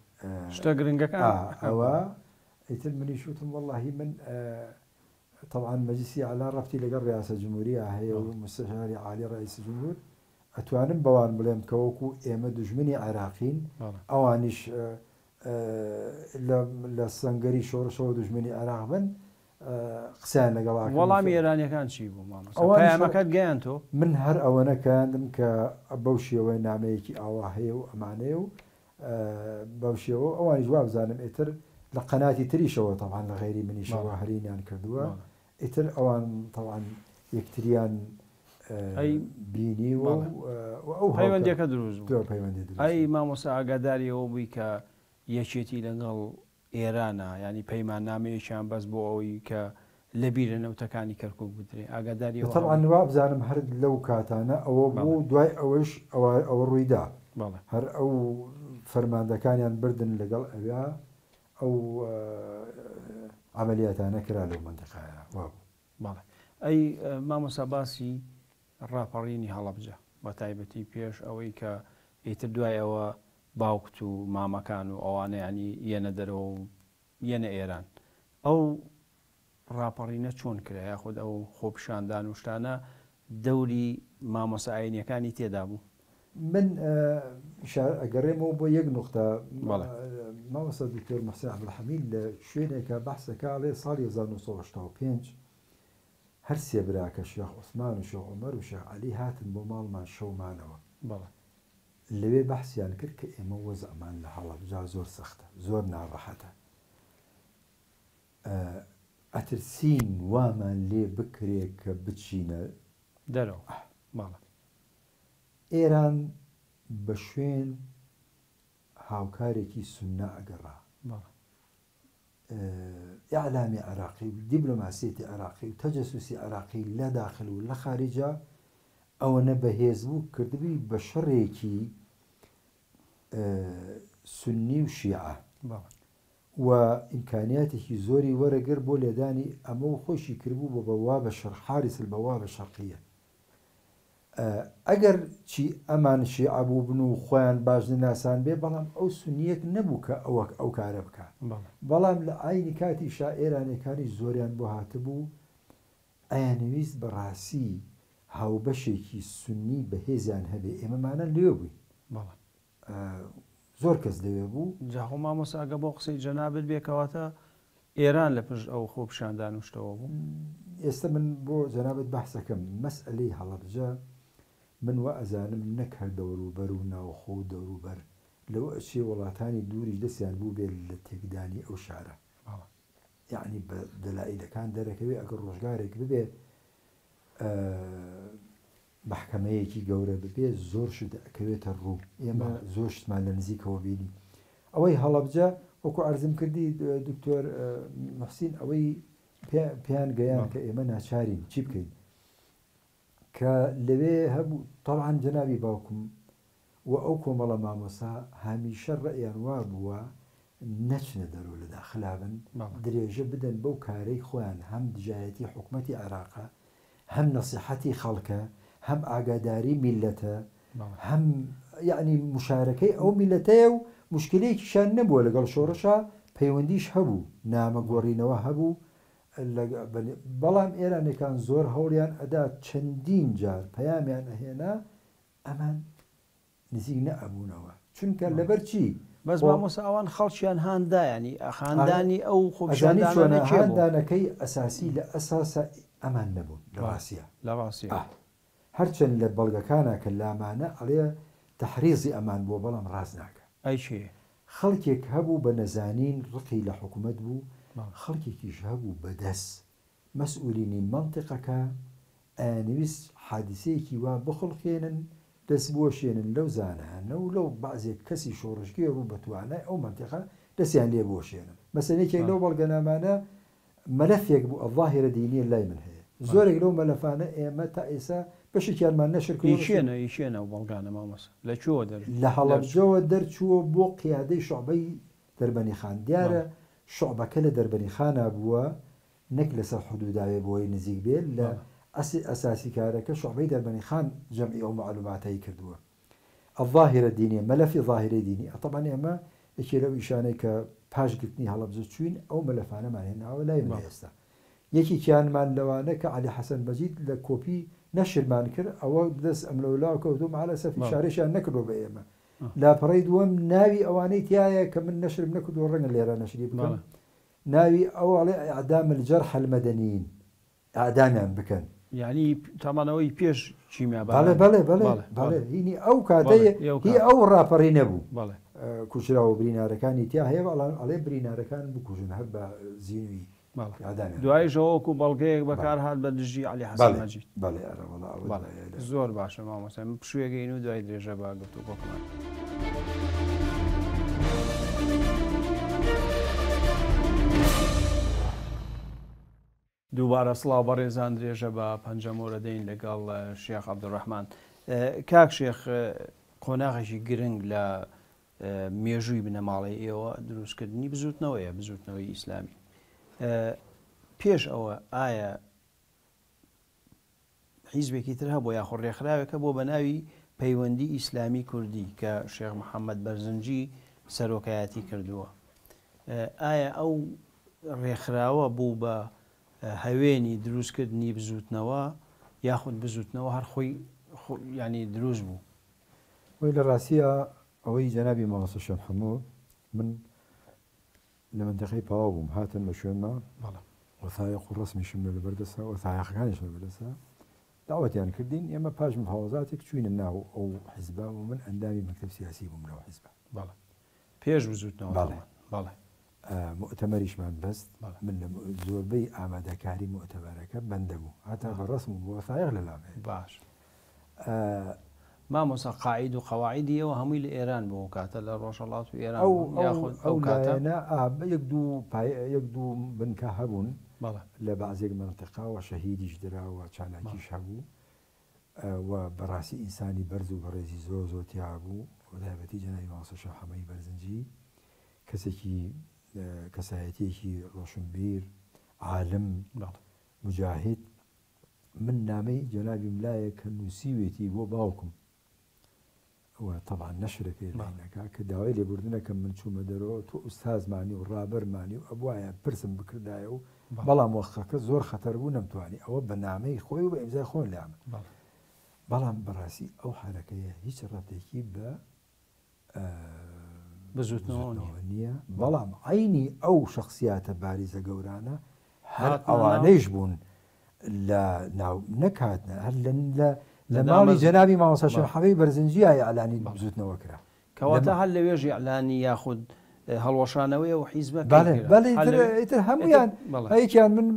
شتە گرنگەکان. ئەوە ئیتر منیش وتم وەڵاهی من تەبعەن مەجلیسی ئەعلا ڕەبتی لەگەڵ ڕیاسە جمهوریە هەیە و مستشاری عالی ڕئیس جمهور ئەتوانم بەوان بڵێم کە وەکو ئێمە دوژمنی عێراقین ئەوانیش لە سەنگەری شۆڕشەوە دوژمنی عێراق بن قسەیان لەگەڵ ئاکەم. وەڵامی ئێرانیەکان چی بوو مامۆستا؟ ئەوانیش پەیامەکەت گەیاند تۆ؟ من هەر ئەوەنە گەیاندم کە بەو شێوەیە نامەیەکی ئاوا هەیە و ئەمانەیە و بەو شێوە ئەوانیش وابزانم ئیتر لە قەناتی تریشەوە تەبعەن لە غەیری منیشەوە هەرینیان کردووە ئیتر ئەوان تەبعەن یەکتریان بینیوە و ئەو پەیوەندیەکە دروست بوو. پەیوەندی دروست ئەی مامۆستا ئاگاداری ئەوە بووی کە یەکێتی لەگەڵ ئێرانە ینی پەیماننامەیەکیان بەس بۆ ئەوەی کە لە بیرە نەوتەکانی کەرکوک بدرێ ئاگاداری ئەوە تەبعەن وابزانم هەر لەو کاتانە ئەوە بوو دوای ئەوەش ئەوە ڕوویدا هەر ئەو فەرماندەکانیان بردن لەگەڵ ئەویا ئەو عەمەلیاتانە کرا لەو مەنتیقایە وابوو. بەڵێ ئەی مامۆستا باسی ڕاپەڕینی هەڵەبجە بە تایبەتی پێش ئەوەی کە ئیتر دوای ئەوە باوکت و مامەکان و ئەوانە ینی یەنە دەرەوە و یەنە ئێران ئەو ڕاپەڕینە چۆن کرا یاخود ئەو خۆپیشاندان و شتانە دەوری مامۆستا ئاینیەکانی تێدا بوو؟ من ئەگەڕێمەوە بۆ یەک نوقتە مامۆستا دکتۆر محسن عەبدولحەمید لە شوێنێکا بەحسەکە ئەڵێ ساڵی 1985 هەر سێ براکە شێخ عوسمان و شێخ عومەر و شێخ عەلی هاتن بۆ ماڵمان شەو مانەوە لەوێ بەحسیان کرد کە ئێمە وەزعمان لە هەڵەبجە زۆر سەختە زۆر ناڕەحەتە. ئەترسین وامان لێ بکرێ کە بچینە دەرەوە. بەڵێ. ئێران بە شوێن هاوکارێکی سوننە ئەگەڕا. بەڵێ. ئیعلامی عێراقی و دیبلۆماسیەتی عێراقی و تەجەسوسی عێراقی لە داخل و لە خاریجا ئەوەنە بەهێز بوو کردبووی بە شەڕێکی سوننی و شیعە. بەڵێ. و ئیمکانیاتێکی زۆری وەرەگرت بۆ لێدانی ئەمە و خۆیشی کردبوو بە بەوابە شەرق، حارس البوابە الشرقیە. ئەگەر چی ئەمان شیعە بووبن و خۆیان باش نەناسانبێ بەڵام ئەو سونیەک نەبوو کە ئەوەک ئەو کارە بکا. بەڵام لە عەینی کاتیشا ئێرانیەکانیش زۆریان بۆ هاتبوو ئەیانەویست بە ڕاسی هاوبەشێکی سونی بەهێزیان هەبێ ئێمەمانە لەوێ بووین. زۆر کەس لەوێ بوو. جا خۆ مامۆستا ئەگە بۆ قسەی جەنابت بێ کەواتە ئێران لە پشت ئەو خۆپیشاندان و شتەوە بوو؟ ئێستە من بۆ جەنابت بەحسەکەم مەسئەلەی هەڵەبجە من وا ئەزانم نەک هەر دەوروبەر و ناوخۆ و دەوروبەر لەوە ئەچێ وڵاتانی دووریش دەستیان بووبێ لە تێکدانی ئەو شارە. یەعنی بە دەلائیلەکان دەرەکەوێ ئەگەر ڕۆژگارێک ببێ مەحکەمەیەکی گەورە ببێ زۆر شت ئەکەوێتە ڕوو ئێمە زۆر شتمان لە نزیکەوە بینی ئەوەی هەڵەبجە وەکو عەرزم کردی دکتۆر محسین ئەوەی پێیان گەیان کە ئێمە ناچارین چی بکەین کە لەوێ هەبوو تەبعەن جەنابی باوکم و ئەو کۆمەڵە مامۆستا هەمیشە ڕەئیان وابووە نەچنە دەرەوە لە داخلا بن درێژە بدەن بەو کارەی خۆیان هەم دژایەتی حکومەتی عێراقە هەم نەسیحەتی خەڵکە هەم ئاگاداری میللەتە هەم یەعنی مشارەکەی ئەو میللەتەیە و موشکیلەیەکیشیان نەبووە لەگەڵ شۆڕشا پەیوەندیش هەبوو نامە گۆڕینەوە هەبوو بەڵام ئێرانیەکان زۆر هەوڵیان ئەدا چەندین جار پەیامیان ئەهێنا ئەمان نزیک نەئەبوونەوە چونکە لەبەر چی؟ بەس خۆ مامۆستا ئەوان خەڵکیان هان دا یانی هاندانی ئەو ئەزانی خۆپیشاندانانە چۆنە کێ بوو؟ هاندانەکەی ئەساسی لە ئەساسا ئەمان نەبوون لە ڕاسیا لە ڕاسیا. ئا هەرچەند لە بەڵگەکانا کە لامانە ئەڵێ تەحریزی ئەمان بووە بەڵام ڕاست ناکا. ئەی کێ؟ خەڵکێک هەبوو بە نەزانین ڕقی لە حکومەت بوو خەڵکێکیش هەبوو بە دەس مەسئولینی مەنتیقەکە ئەیانەویست حادیسەیەکی وا بخوڵقێنن دەست بوەشێنن لەو زانایانە و لەو بەعزێک کەسی شۆڕشگێڕ و بەتوانای ئەو مەنتیقە دەستیان لێ بوەشێنن. مەسەلەن یەکێک لەو بەڵگەنامانە مەلەفێک بوو الظاهرە دینیە لای من هەیە. زۆرێک لەو مەلەفانە ئێمە تا ئێستا بەشێکیانمان نەشر ئی کردووە کێنە ئی کێنە ئەو بەڵگانە مامۆستا؟ لە کوێوە دەر لە دەرچوو؟ هەڵەبجەوە دەرچووە بۆ قیادەی شوعبەی دەربەنیخان. دیارە شوعبەکە لە دەربەنیخانا بووە نەک لەسەر حدوداوێ بۆی نزیک بێ لە ئەسل ئەساسی کارەکە شوعبەی دەربەنیخان جەمعی ئەو مەعلوماتەی کردووە الظاهرە الدینیە مەلەفی ظاهرەی دینی تەبعەن ئێمە یەکێ لەو ئیشانەی کە پاش گرتنی هەڵەبجە چووین ئەو مەلەفانەمان هێناوە لای منە ئێستا یەکێکیانمان لەوانە کە عەلی حەسەن مەجید لە کۆپی نەشرمان کرد ئەوە دەست ئەملەولاوە کەوتووە مع الاسف ئیشارەشیان نەکردووە بە ئێمە لاپەڕەی دووەم ناوی ئەوانەی تیایە کە من نەشرم نەکردووە ڕەنگە لێرە نەشری بکەم ناوی ئەو ئەڵێ اعدام الجرحی المدنیین ئیعدامیان بکەن. یانی تامان ئەوەی پێش کیمیا بەڵێ باران بەڵێ بەڵێ بەڵێ بەڵێ بەڵێ هینی ئەو بەڵێ کاتەی ی ئەو هی کاتە ئەو ڕاپەڕینە بوو بەڵێ. کوژراو و برینارەکانی تیا هەیە بەڵام ئەڵێ برینارەکان بکوژن هەر بە زینووی بەڵێ ئیعدامیان بکەن. دواییش ئەوە وەکوو بەڵگەیەک بەڵێ بەکار هات بە دژی عەلی حەسەن بەڵێ مەجید. بەڵێ ئەرە وەڵا ئەوە بەڵێ دوایە لە. زۆر باشە مامۆستا من پشوویەک ئەین و دوای درێژە بە گفتوگۆکەمان. دووبارە سڵاو بەڕێزان درێژە بە پەنجەمۆرە دەین لەگەڵ شێخ عەبدولڕەحمان. کاک شێخ قۆناغێکی گرنگ لە مێژووی بنەماڵەی ئێوە دروستکردنی بزوتنەوەیە بزوتنەوەی ئیسلامی پێش ئەوە ئایا حیزبێکی تر هەبووە یاخۆ ڕێکخراوێک هەبووە بە ناوی پەیوەندی ئیسلامی کوردی کە شێخ محەممەد بەرزنجی سەرۆکایەتی کردووە. ئایا ئەو ڕێکخراوە بوو بە هەوێنی دروستکردنی بزووتنەوە یاخود بزووتنەوە هەر خۆی یانی دروست بوو؟ وەی لە ڕاستیا ئەوەی جەنابی مامۆستا شێخ محەمۆ من لە مەنتیقەی پاوە بووم هاتن بە شوێنما بەڵێ. وەسایق و ڕەسمیشم لە لەبەردەسە وەسایقەکانیشم لەبەردەسە داوەتیان کردین ئێمە پاش مفاوەزاتێک چووینە ناو ئەو حیزبە و من ئەندامی مەکتەب سیاسی بووم لەو حیزبە. بەڵێ پێش بزووتنەوە بەڵێ. تاوان. بەڵێ. موئتەمەریشمان بەست، من لە زۆربەی ئامادەکاری موئتەمەرەکە بەندە بووم، هەتا بە ڕەسم و بە وەسایق لە لام هەیە. باش مامۆستا قاعید و قەواعیدی ئێوە هەمووی لە ئێران بوو ئەو کاتە لە ڕۆژهەڵات و ئێران ئەو بوون ئەو یاخود ئەو ئەو کاتە؟ لایەنە ئا یەک دوو پای یەک دوو بنکە هەبوون بەڵێ. لە بەعزێک مەنتیقە و شەهیدیش درا و چالاکیش هەبوو و بەڕاستی ئینسانی بەرز و بەڕێزی زۆر زۆر تیا بوو بەتایبەتی جەنابی مامۆستا شێخ حەمەی بەرزنجی کەسێکی کەسایەتیەکی ڕۆشنبیر، عالم، موجاهید، من نامەی جەنابیم لایە کە نووسیوێتی بۆ باوکم و تەبعەن نەشرەکەی لای نەکا کە داوای لێبوردنەکەم من چوومە دەرەوە تۆ ئوستازمانی و ڕابەرمانی و ئەبوایە پرسم بکردایە و بەڵام وەختەکە زۆر خەتەر بوو نەمتوانی ئەوە بە نامەی خۆی و بە ئیمزای خۆم لامن بەڵام بەڕاستی ئەو حەرەکەیە هیچ ڕەتێکی بە بزوتنەوە نییە، بەڵام عەینی ئەو شەخسیاتە باریزە گەورانە هەر ئەوانەیش بوون لە ناو نەک هاتنە هەر لە ماڵی جەنابی مامۆستا شێخ حەمەی بەرزنجییە ئیعلانی بزوتنەوە کرا. کەواتە هەر لەوێش ئیعلانی یاخود هەڵوەشانەوەی ئەو حیزبە بەڵێ بەڵێ ئیتر هەموویان یەکیان من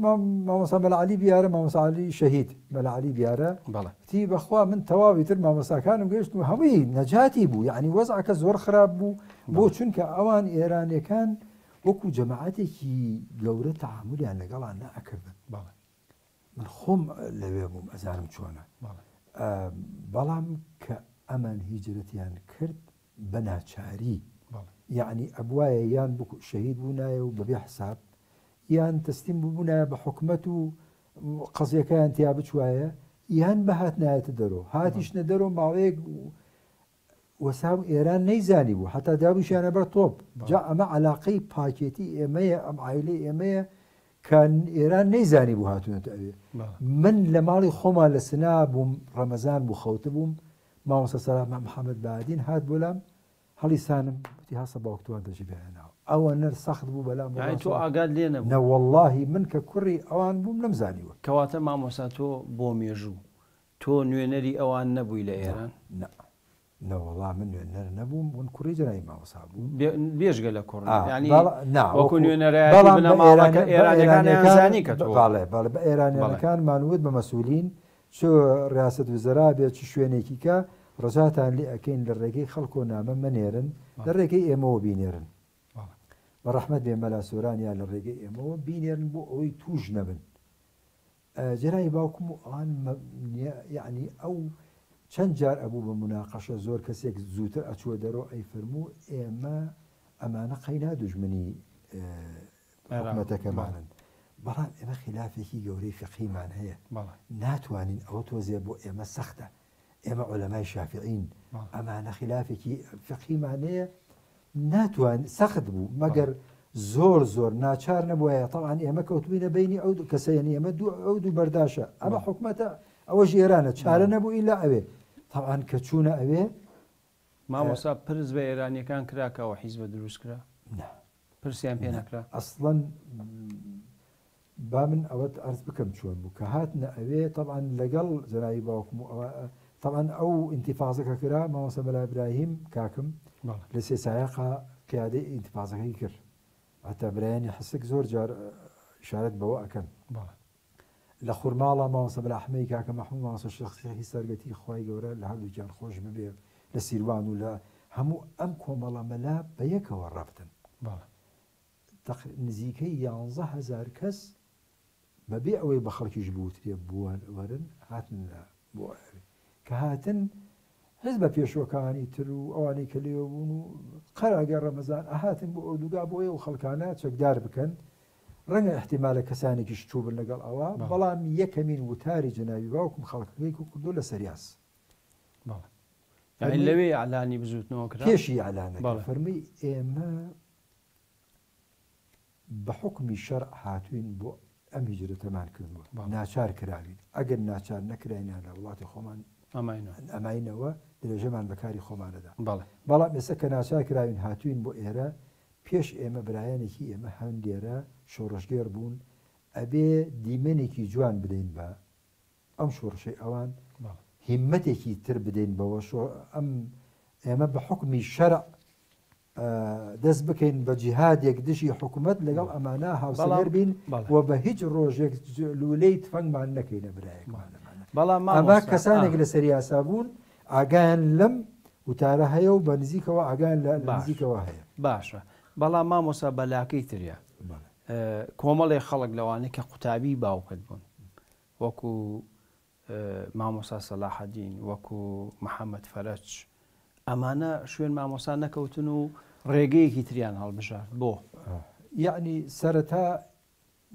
مامۆستا مەلا عەلی بیارە مامۆستا عەلی شەهید مەلا عەلی بیارە وتی بەخوا من تەواوی تر مامۆستاکانم گەشت و هەمووی نەجاتی بوو یعنی وەزعەکە زۆر خراپ بوو بۆ چونکە ئەوان ئێرانەکان وەکو جەماعەتێکی گەورە تەعامولیان لەگەڵان نەئەکردن من خۆم لەوێ بووم ئەزانم چۆنە بەڵام کە ئەمان هیجرەتیان کرد بە ناچاری یەعنی ئەبوایە یان شەهید بوونایە و بەبێ حساب یان تەسلیم ببوونایە بە حکومەت و قەزیەکەیان تیا بچوایە یان بهاتنایەتە دەرۆ هاتیشنە دەرۆ ماوەیەک وەسا و ئێران نەیزانی بوو حتا دابووشیانە بەر تۆپ جا ئەمە علاقەی پاکێتی ئێمەیە ئەم عایلەی ئێمەیە کە ئێران نەیزانی بوو هاتوونەتە ئەوێ من لە ماڵی خۆمان لە سنا بووم ڕەمەزان بوو خەوتبووم مامۆستا سەلاح محمد بادین هات بۆ لام هەڵیسانم وتی هەسە باوک توان دەچی بهێناوە ئەوە نەر سەخت بوو بەلام یانی تۆ ئاگات لێ نەبوو؟ نەوەڵاهی من کە کوڕی ئەوان بووم نەمزانیوە. کەواتە مامۆستا تۆ بۆ مێژوو تۆ نوێنەری ئەوان نەبووی لە ئێران؟ نا نەوەڵا من نوێنەر نەبووم من کوڕی جەنابی مامۆستا بووم. بێجگە لە کوڕ یانی وەکو نوێنەرایەتی بنەماڵەکە ئێرانیەکانیان زانی کە تۆ بەڵێ بەڵێ بە ئێرانیەکانمان وت بە مەسئولین چ ریاست وزرا بێت چ شوێنێکی کە ڕجاتان لێ ئەکەین لە ڕێگەی خەڵکۆ نامە مەنێرن لە ڕێگەی ئێمەوە بینێرن بە ڕەحمەت بێ مەلا سۆران یا لە ڕێگەی ئێمەوە بینێرن بۆ ئەوەی توش نەبن جەنابی باوکم و ئەوان یعنی ئەو چەند جار ئەبوو بە مناقەشە زۆر کەسێک زووتر ئەچووە دەرەوە ئەی فەرموو ئێمە ئەمانە قەینا دوژمنی حکومەتەکەمانن بەڵام ئێمە خلافێکی گەورەی فقهیمان هەیە ناتوانین ئەوە تۆزێ بۆ ئێمە سەختە ئێمە عولەمای شافعین ئەمانە خلافێکی فقهیمان هەیە ناتوان سەخت بوو مەگەر زۆر زۆر ناچار نەبوایە تەبعەن ئێمە کەوتبووینە بەینی ئەو کەسە یەنی ئێمە دوو ئەو دوو بەرداشە ئەمە حکومەتە ئەوەش ئێرانە چارە نەبوو ئیلا ئەوێ تەبعەن کە چوونە ئەوێ مامۆستا پرس بە ئێرانیەکان کرا کە ئەوە حیزبە دروست کرا؟ نا پرسیان پێ نەکرا؟ ئەسڵەن با من ئەوەت عەرز بکەم چۆن بوو کە هاتنە ئەوێ تەبعەن لەگەڵ جەنابی باوکم و ئەوە تەبعەن ئەو ئینتیفازە کە کرا مامۆستا مەلا ئیبراهیم کاکم لە سێ سایەقا قیادەی ئینتیفازەکەی کرد حتا برایانی حسک زۆر جار ئیشارەت بەوە ئەکەن لە خورماڵە مامۆستا مەلا ئەحمەی کاکە مەحموود مامۆستا شێخ سیحی سەرگەتی خوای گەورە لە هەردووکیان خۆش ببێ لە سیروان و لە هەموو ئەم کۆمەڵە مەلا بە یەکەوە ڕەبتن نزیکەی 11 هەزار کەس بەبێ ئەوەی بە خەڵکیش بوترێ وەرن هاتن لە بۆ ئەوێ کە هاتن حیزبە پێشوەکانی تر و ئەوانەی کە لێوە بوون و قەراگە ڕەمەزان ئەهاتن بۆ ئۆردوگا بۆ ئەو خەڵکانە چەکدار بکەن ڕەنگە ئیحتیمالە کەسانێکیش چووبن لەگەڵ ئەوە، بەڵام یەکەمین وتاری جەنابی باوکم خەڵکەکەی کۆ کردووە لە سەریاس. بەڵێ. یانی لەوێ ئیعلانی بزووتنەوە کرا؟ پێشی ئیعلانەکە فەرمووی ئێمە بە حوکمی شەرع هاتووین بۆ ئەم هیجرەتەمان کردووە، ناچار کراوین، ئەگەر ناچار نەکراینە لە وڵاتی خۆمان ئەماینەوە درێژەمان بە کاری خۆمان ئەدا. بەڵام ئێستا کە ناچار کراوین هاتووین بۆ ئێرە پێش ئێمە برایانێکی ئێمە هەن لێرە شۆڕشگێڕ بوون، ئەبێ دیمەنێکی جوان بدەین بە ئەم شۆڕشەی ئەوان، هیممەتێکی تر بدەین بەوە، ئەم ئێمە بە حوکمی شەرع. دەست بکەین بە جیهادێک دژی حکومەت لەگەڵ ئەمانە هاوسەنگەر بین و بە هیچ ڕۆژێک لولەی تفەنگمان نەکەینە برایەکمان. بەڵام ئەمە کەسانێک لەسەر یاسا بوون ئاگایان لەم وتارە هەیە و بە نزیکەوە ئاگایان لە نزیکەوە هەیە. باشە بەڵام مامۆستا بەلاکەی تریا کۆمەڵێ خەڵک لەوانەی کە قوتابی باوکت بوون وەکو مامۆستا سەلاحەدین، وەکو محەمەد فەرەج، ئەمانە شوێن مامۆستا نەکەوتن و ڕێگەیەکی تریان هەڵبژارد، بۆ؟ یەعنی سەرەتا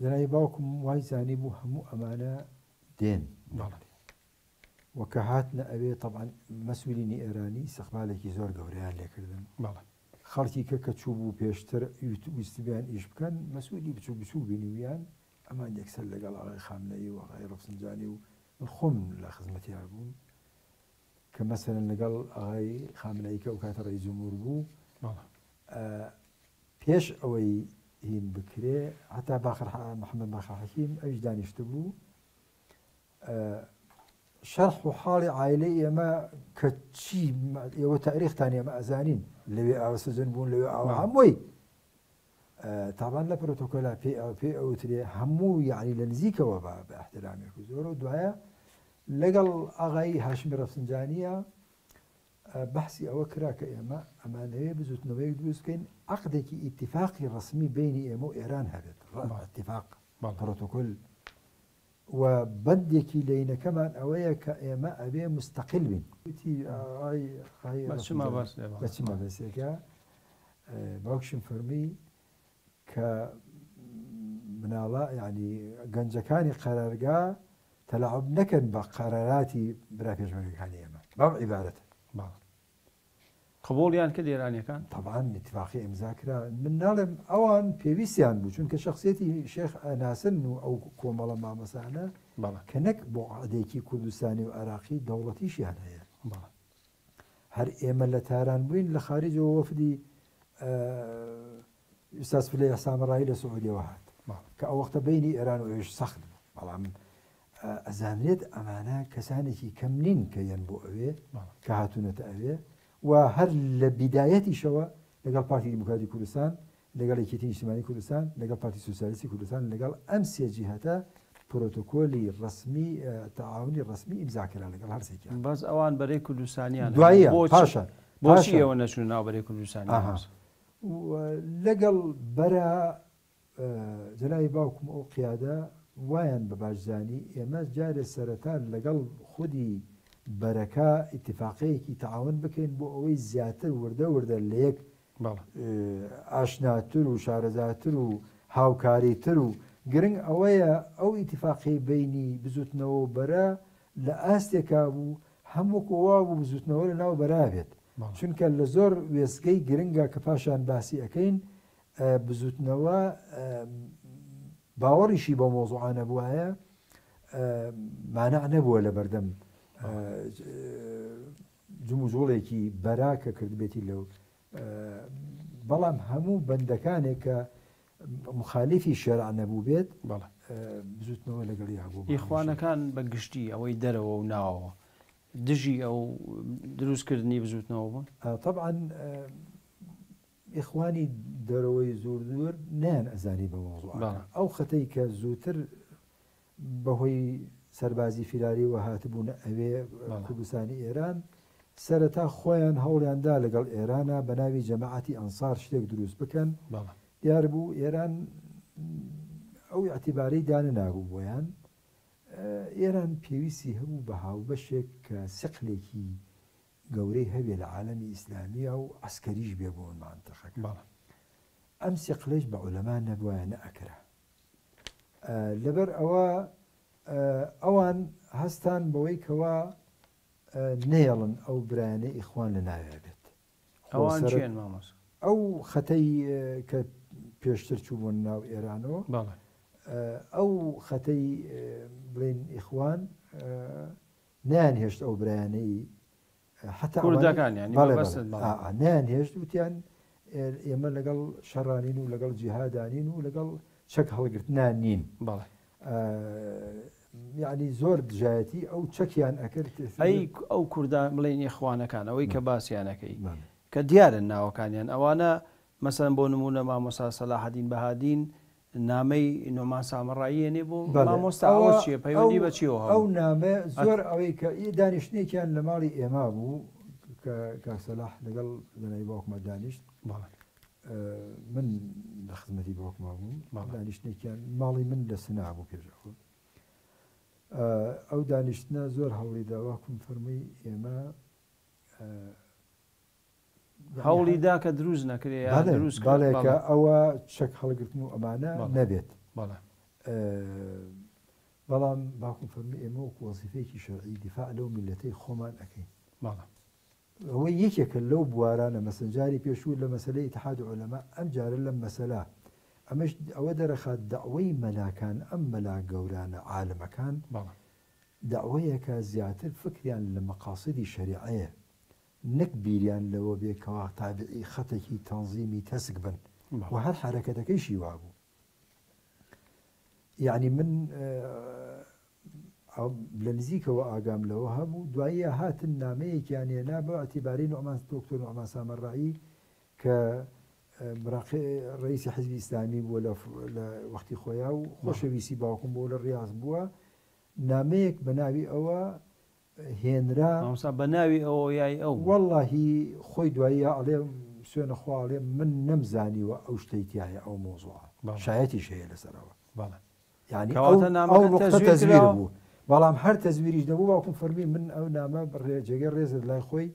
جەنابی باوکم وای زانیبوو هەموو ئەمانە دێن و کە هاتنە ئەوێ تەبعەن مەسئولینی ئێرانی ئیستقبالێکی زۆر گەورەیان لێکردن. خەڵکی کە کە چووبوو پێشتر ویستبیان ئیش بکەن مەسئولی بچووک بچووک بینیویان ئەمان یەکسەر لەگەڵ ئاغای خامنەیی و ئاغای ڕەفسنجانی و من خۆم لە خزمەتیا بووم کە مەسەلەن لەگەڵ ئاغای خامنەیی کە ئەو کاتە ڕئیس جمهور بوو پێش ئەوەی هین بکرێ هەتا باقر محەممەد باقر حەکیم ئەویش دانیشتبوو شەرح و حاڵی عایلەی ئێمە کە چی ئێوە تاریختان ئێمە ئەزانین لەوێ ئاوە سجن بوون لەوێ ئاوە هەمووی تابان لە پرۆتۆکۆلا پێی ئەو پێی ئەوترێ هەموو یعنی لە نزیکەوە بە بە احترامێک و زۆر و دوایە لەگەڵ ئاغایی هاشمی ڕەفسنجانیە بەحسی ئەوە کرا کە ئێمە ئەمانەوێ بزوتنەوەیەک دروست بکەین عقدێکی ئیتفاقی ڕسمی بینی ئێمە و ئێران هەبێت اتفاق پرۆتۆکۆل و بەندێکی لەینەکەمان ئەوەیە کە ئێمە ئەبێ مستەقل بین. وتی ئای ئای بە چ مەبەستێ بە چ مەبەستێکە؟ باوکشم فەرمی کە مناڵە یعنی گەنجەکانی قەرارگا تەلاعب نەکەن بە قەراراتی برا پێشمەرگەکانی ئێمە بەم عیبارەتە. بەڵێ. قبوڵیان کرد ئێرانیەکان؟ تەبعەن ئیتفاقی ئیمزا کرا من ناڵێم ئەوان پێویستیان بوو چونکە شەخسیەتی شێخ ئەناسن و ئەو کۆمەڵە مامەسانە کە نەک بۆ عادێکی کوردستانی و عێراقی دەوڵەتیشیان هەیە هەر ئێمە لە تاران بووین لە خارجەوە وەفدی ئوستاز فلەیح سامەڕایی لە سعودیەوە هات کە ئەو وەختە بینی ئێران و ئەوێش سەخت بوو بەڵام ئەزانرێت ئەمانە کەسانێکی کەم نین کە یەن بۆ ئەوێ کە هاتوونەتە ئەوێ و هەر لە بیدایەتیشەوە لەگەڵ پارتی دیموکراتی کوردستان لەگەڵ یەکێتی نیشتیمانی کوردستان لەگەڵ پارتی سوسیالیستی کوردستان لەگەڵ ئەم سێ جیهەتە پرۆتۆکۆلی ڕسمی تەعاونی ڕسمی ئیمزا کرا لەگەڵ هەرسێکیان بەس ئەوان بەرەی کوردستانیان دوایە پاشان بۆچی ئێوە نەچوون ناو بەرەی کوردستانی لەگەڵ بەرە جەنابی باوکم ئەو قیادە وایان بە باش زانی ئێمە جارێ سەرەتا لەگەڵ خودی بەرەکە ئیتفاقەیەکی تەعاون بکەین بۆ ئەوەی زیاتر وردە وردە لە یەک ئاشناتر و شارەزاتر و هاوکاریتر و گرنگ ئەوەیە ئەو ئیتفاقەی بینی بزوتنەوە و بەرە لە ئاستێکا بوو هەم وەکو وا بوو بزوتنەوە لە ناو بەرا بێت چونکە لە زۆر وێستگەی گرنگە کە پاشان باسی ئەکەین بزوتنەوە باوەڕیشی بەو مەوزوعە نەبوایە مانع نەبووە لە بەردەم جموجوڵێکی بەرا کە کردبێتی لەو بەڵام هەموو بەندەکانێک کە مخالیفی شەرع نەبوو بێت بزوتنەوە لەگەڵ یابوو. ئیخوانەکان بە گشتی ئەوەی دەرەوە و ناوەوە دژی ئەو دروستکردنی بزوتنەوە بوون؟ تەبعەن ئیخوانی دەرەوەی زۆر زۆر نەیان ئەزانی بە مەوزوعەکە. ئەو خەتەی کە زووتر بەهۆی سەربازی فیراریەوە هاتبوونە ئەوێ کوردستانی ئێران، سەرەتا خۆیان هەوڵیان دا لەگەڵ ئێرانا بە ناوی جەماعەتی ئەنسار شتێک دروست بکەن. دیار بوو ئێران ئەو ئیعتیبارەی دانەنابوو بۆیان. ئێران پێویستی هەبوو بە هاوبەشێک کە سقلێکی گەورەی هەبێ لە عالەمی ئیسلامییا و عەسکەریش بێ بۆ مانتەقەکە. ئەم سیقلەیش بە عولەما نەبوایە نەئەکرا. لەبەر ئەوە ئەوان هەستان بەوەی کەوا نەیەڵن ئەو برایانەی ئیخوان لە ناوێ بێت. ئەوان کێن مامۆستا؟ ئەو خەتەی کە پێشتر چووبوون ناو ئێرانەوە ئەو خەتەی بڵێن ئیخوان نەیانهێشت ئەو برایانەی حتا کوردەکان یانی بەڵێ مەبەستت بەڵێ بەڵێ. ئا نەیانهێشت وتیان ئێمە لەگەڵ شەڕانین و لەگەڵ جیهادانین و لەگەڵ چەک هەڵگرتنا نین بەڵێ. یعنی زۆر دژایەتی ئەو چەکیان ئەکرد ئەی ئەو کوردان بڵێن ئیخوانەکان ئەوەی کە باسیانەکەی بەڵێ. کە دیارن ناوەکانیان ئەوانە مەسەلەن بۆ نموونە مامۆستا سەلاحەدین بەهادین نامەی نۆمان سامەڕایی یەنێ بۆ مامۆستا ئەوە چیە پەیوەندی بە چیەوە هەبوو؟ ئەو نامە زۆر ئەوەی کە دانیشتنێکیان لە ماڵی ئێمە بوو کە کاک سەلاح لەگەڵ جەنابی باوکما دانیشت من لە خزمەتی باوکما بووم دانیشتنێکیان ماڵی من لە سنا بوو پێش ئەوە ئەو دانیشتنە زۆر هەوڵی دا باوکم فەرمووی ئێمە هەوڵی دا کە دروست نەکرێ یان دروست کرا؟ بەڵێ کە ئەوە چەک هەڵگرتن و ئەمانە نەبێت. بەڵام باوکم فەرمی ئێمە وەکو وەزیفەیەکی شەرعی دیفاع لەو میللەتەی خۆمان ئەکەین. ئەوە یەکێکە لەو بوارانە مەسەن جاری پێشوو لە مەسەلەی ئیتحاد عولەما ئەم جارە لەم مەسەلە ئەمەش ئەوە دەرەخات دەعوەی مەلاکان ئەم مەلا گەورانە عالمەکان دەعوەیەکە زیاتر فکریان لە مەقاسدی شەریعەیە نەک بیریان لەوە بێ کەوا تابعی خەتێکی تەنزیمی تەسک بن و هەر حەرەکەتەکەیشی وابوو. یەعنی من لە نزیکەوە ئاگام لەوە هەبوو، دواییە هاتن نامەیەکیان هێنا بە ئیعتیباری نوعمان دۆکتۆر نوعمان سامەڕائی کە ڕەئیسی حیزبی ئیسلامی بووە لە وەختی خۆیا و خۆشەویستی باوکم بووە لە ڕیاز بووە، نامەیەک بە ناوی ئەوە هێنرا. مامۆستا بە ناوی ئەوەوە یای ئەو بوو؟ وەڵاهی خۆی دواییە ئەڵێ سوێنە خوا ئەڵێ من نەمزانیوە ئەو شتەی تیایە ئەو مەوزوعە شایەتیش هەیە لەسەر ئەوە. بەڵێ. یانی ئەو کەواتە ئەو نامەکە نوقتە تەزویر تەزویر کراوە؟ بوو بەڵام هەر تەزویریش نەبوو باوکم فەرمی من ئەو نامە ڕێ جێگەی ڕێزە لای خۆی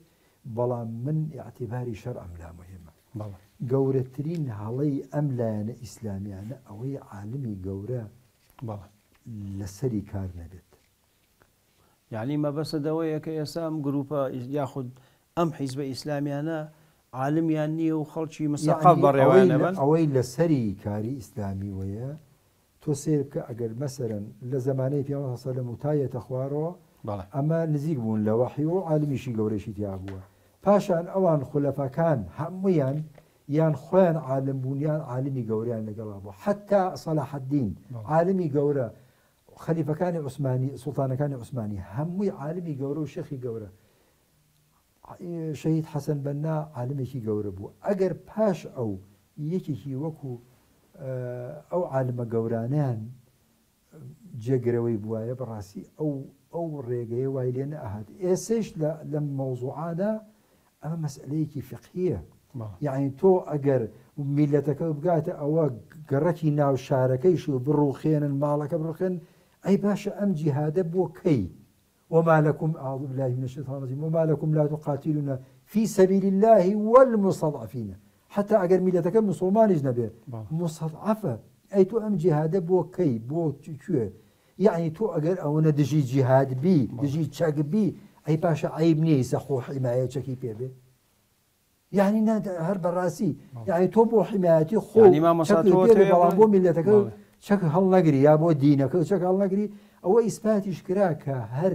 بەڵام من ئیعتیباری شەرعم لا موهیمە. بەڵێ. گەورەترین هەڵەی ئەم لایەنە ئیسلامیانە ئەوەی عالمی گەورە بەڵێ. لەسەری کار نەبێت. یەعنی مەبەستت ئەوەیە کە ئێستا ئەم گروپە یاخود ئەم حیزبە ئیسلامیانە عالمیان نییە و خەڵکی مسەقەف یەعنی بەڕێوەیان ئەوەی ئەبەن؟ ئەوەی لەسەری کاری ئیسلامیوەیە تۆ سەیر بکە ئەگەر مەسەلەن لە زەمانەی پێغەمبەر صلی اللە علیە و سلم تا یەتە خوارەوە بەڵێ. ئەمە نزیک بوون لە وەحی و عالمیشی گەورەشی تیا بووە پاشان ئەوان خولەفاکان هەموویان یان خۆیان عالم بوون یان عالمی گەورەیان لەگەڵا بوو حەتا صلاح الدین بەڵێ. عالمی گەورە خەلیفەکانی عوسمانی سوڵتانەکانی عوسمانی هەمووی عالمی گەورە و شێخی گەورە شەهید حەسەن بەننا عالمێکی گەورە بوو ئەگەر پاش ئەو یەکێکی وەکو ئەو عالمە گەورانیان جێگرەوەی بواە بەڕاستی ئەو ئەو ڕێگەیە وای لێ نەئەهات ئێسەیش لەم مەوزوعانە ئەمە مەسئلەیەکی فقهیە یەعنی تۆ ئەگەر میلەتەکە بگاتە ئەوە گەڕەکی ناو شارەکەیش و بڕوخێنن ماڵەکە بڕوخێن ئەی باشە ئەم جیهادە بۆ کەی وما لكم اعوذ بالله من الشیطان الرجیم وما لكم لا تقاتلون في سبیل الله والمستضعفین حتی ئەگەر میلەتەکە مسلمانیش نەبێ مستضعفە ئەی تۆ ئەم جیهادە بۆ کەی بۆ کوێ یەعنی تۆ ئەگەر ئەوەنە دژی جیهاد بی دژی چەک بی ئەی باشە عەیب نییە ئیسە خۆ حیمایە چەکی پێ بێ یعنی نا هەر بەڕاستی یعنی تۆ بۆ حیمایەتی خۆ یعنی مامۆستا چەکت تۆ پێ بێ تەوێ بەڵام بڵێ بۆ میللەتەکە بەڵێ. چەک هەڵنەگری یا بۆ دینەکە چەک هەڵنەگری ئەوە ئیسپاتیش کرا کە هەر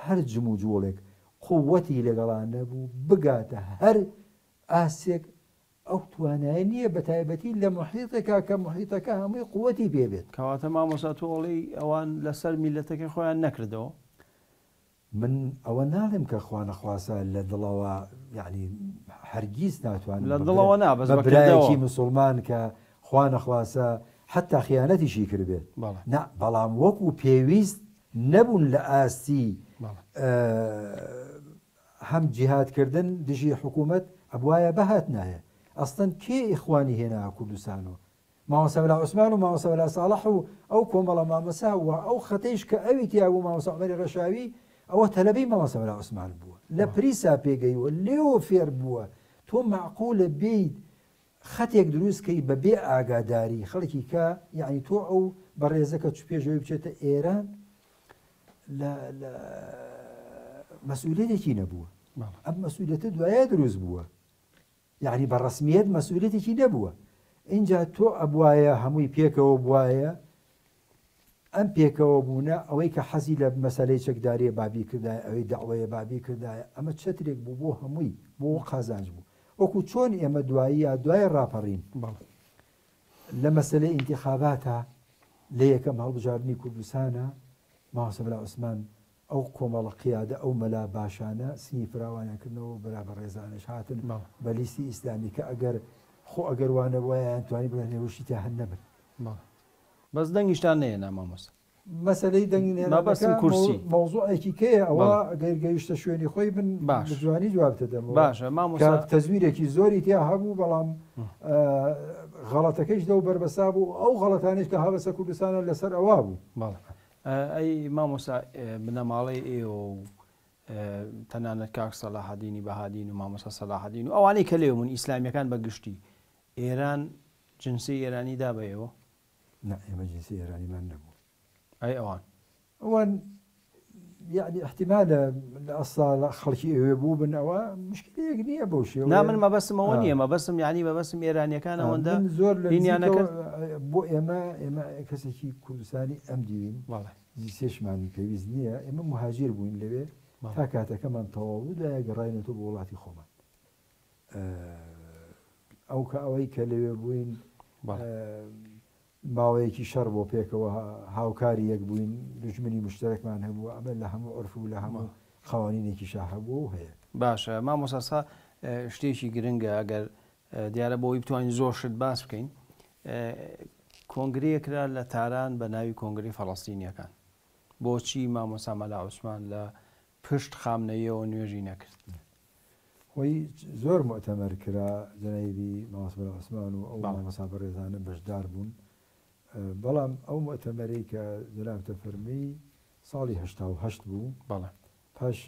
هەر جموجوڵێک قووەتی لەگەڵا نەبوو بگاتە هەر ئاستێک ئەو توانایە نییە بەتایبەتی لە موحیتێکا کە موحیتەکە هەمووی قوتی پێ بێت. کەواتە مامۆستا تۆ ئەڵێی ئەوان لەسەر میللەتەکەی خۆیان نەکردەوە؟ من ئەوە ناڵێم کە خوانەخواسە لە دڵەوە یەعنی هەرگیز ناتوانم لە دڵەوە نا بەس بە بە کردەوە. برایەکی موسوڵمان کە خوانەخواسە حەتا خیانەتیشی کردبێت بەڵێ. نا بەڵام وەکو پێویست نەبوون لە ئاستی بەڵێ. هەم جیهاد کردن دژی حکوومەت ئەبوایە بهاتنایە ئەسڵەن کێ ئیخوانی هێنا کوردستانۆ مامۆستا مەلا عوسمان و مامۆستا مەلا ساڵح و ئەو کۆمەڵە مامۆستا و ئەو خەتەیش کە ئەوی تیا بوو مامۆستا عومەری ڕەشاوی ئەوە تەلەبەی مامۆستا مەلا عوسمان بووە لە پریسا پێگەیوە لێوە فێر بووە تۆ مەعقولە بێیت خەتێک دروست کەی بە بێ ئاگاداری خەڵکی کە یعنی تۆ ئەو بەڕێزە کە چ پێشەوەی بچێتە ئێران لە لە مەسئولیەتێکی نەبووە ئەم مەسئولیەتە دوایە دروست بووە یعنی بە ڕسمیەت مەسئولیەتێکی نەبووە اینجا تۆ ئەبوایە هەمووی پێکەوە بواە ئەم پێکەوە بوونە ئەوەی کە حەزی لە مەسەلەی چەکداریە با بیکردایە ئەوەی دەعوەیە با بیکردایە ئەمە چەترێک بوو بۆ هەمووی بۆ قازانج بوو وەکو چۆن ئێمە دوایی یا دوای ڕاپەڕین لە مەسەلەی ئینتیخاباتە لە یەکەم هەڵبژاردنی کوردستانە مامۆستا مەلا عوسمان. ئەو کۆمەڵە قیادە ئەو مەلا باشانە سنگی فراوانیان کردنەوە و برا بەڕێزانش هاتن بە لیستی ئیسلامی کە ئەگەر خۆ ئەگەر وا نەبوایە ئەیانتوانی بڵێن ئێوەشی تیا هەر نەبن. بەڵێ بەس دەنگیشتان نەهێنا مامۆستا. مەسەلەی دەنگ نەهێنانەکە مەبەستم کورسی. مەوزوعێکی کەیە ئەوە بەڵێ. گەر گەیشتە شوێنی خۆی من باش. بە جوانی جوابت دەدەمەوە باشە کە مامۆستا. تەزویرێکی زۆری تیا هەبوو بەڵام غەڵەتەکەیش لەو بەربەسا بوو ئەو غەڵەتانەیش کە هەبەسە کوردستانە لەسەر ئەوە بوو. بەڵێ ئەی مامۆستا بنەماڵەی ئێوە و تەنانەت کاک سەلاحەدینی بەهادین و مامۆستا سەلاحەدین و ئەوانەی کە لێوە بوون ئیسلامیەکان بە گشتی ئێران جنسی ئێرانی دا بە ئێوە؟ نا ئێمە جنسی ئێرانیمان نەبوو. ئەی ئەوان؟ ئەوان یەعنی ئیحتیمالە لە ئەسڵا لە خەڵکی ئەوێ بووبن ئەوە مشکلەیەک نییە بەو شێوەیە. نا من مەبەستم ئەوە نییە مەبەستم یەعنی مەبەستم ئێرانیەکان ئەوەندە من زۆر لە هینیان نزیکەوە نەکرد؟ بۆ ئێمە ئێمە کەسێکی کوردستانی ئەم دیوین بەڵێ. جنسیەشمان پێویست نییە ئێمە موهاجیر بووین لەوێ بەڵێ. تا کاتەکەمان تەواو بوو دوایە گەڕاینەوە بۆ وڵاتی خۆمان. ئەو کە ئەوەی کە لەوێ بووین ماوەیەکی شەڕ بۆ پێکەوە هاوکاری یەک بووین دوژمنی مشتەرەکمان هەبوو ئەمە لە هەموو عورف و لە هەموو قوانینێکیشا هەبوو و هەیە. باشە مامۆستا سا شتێکی گرنگە ئەگەر دیارە بۆ ئەوەی بتوانین زۆر شت باس بکەین کۆنگرەیەک کرا لە تاران بە ناوی کۆنگرەی فەڵەستینیەکان بۆچی مامۆستا مەلا عوسمان لە پشت خامنەیەوە نوێژی نەکرد؟ خۆی زۆر موئتەمەر کرا جەنابی مامۆستا مەلا عوسمان و ئەو مامۆستا بەڕێزانە بەشدار بوون بەڵام ئەو موئتەمەرەی کە جەنابتە فەرمی ساڵی 88 بوو بەڵێ پاش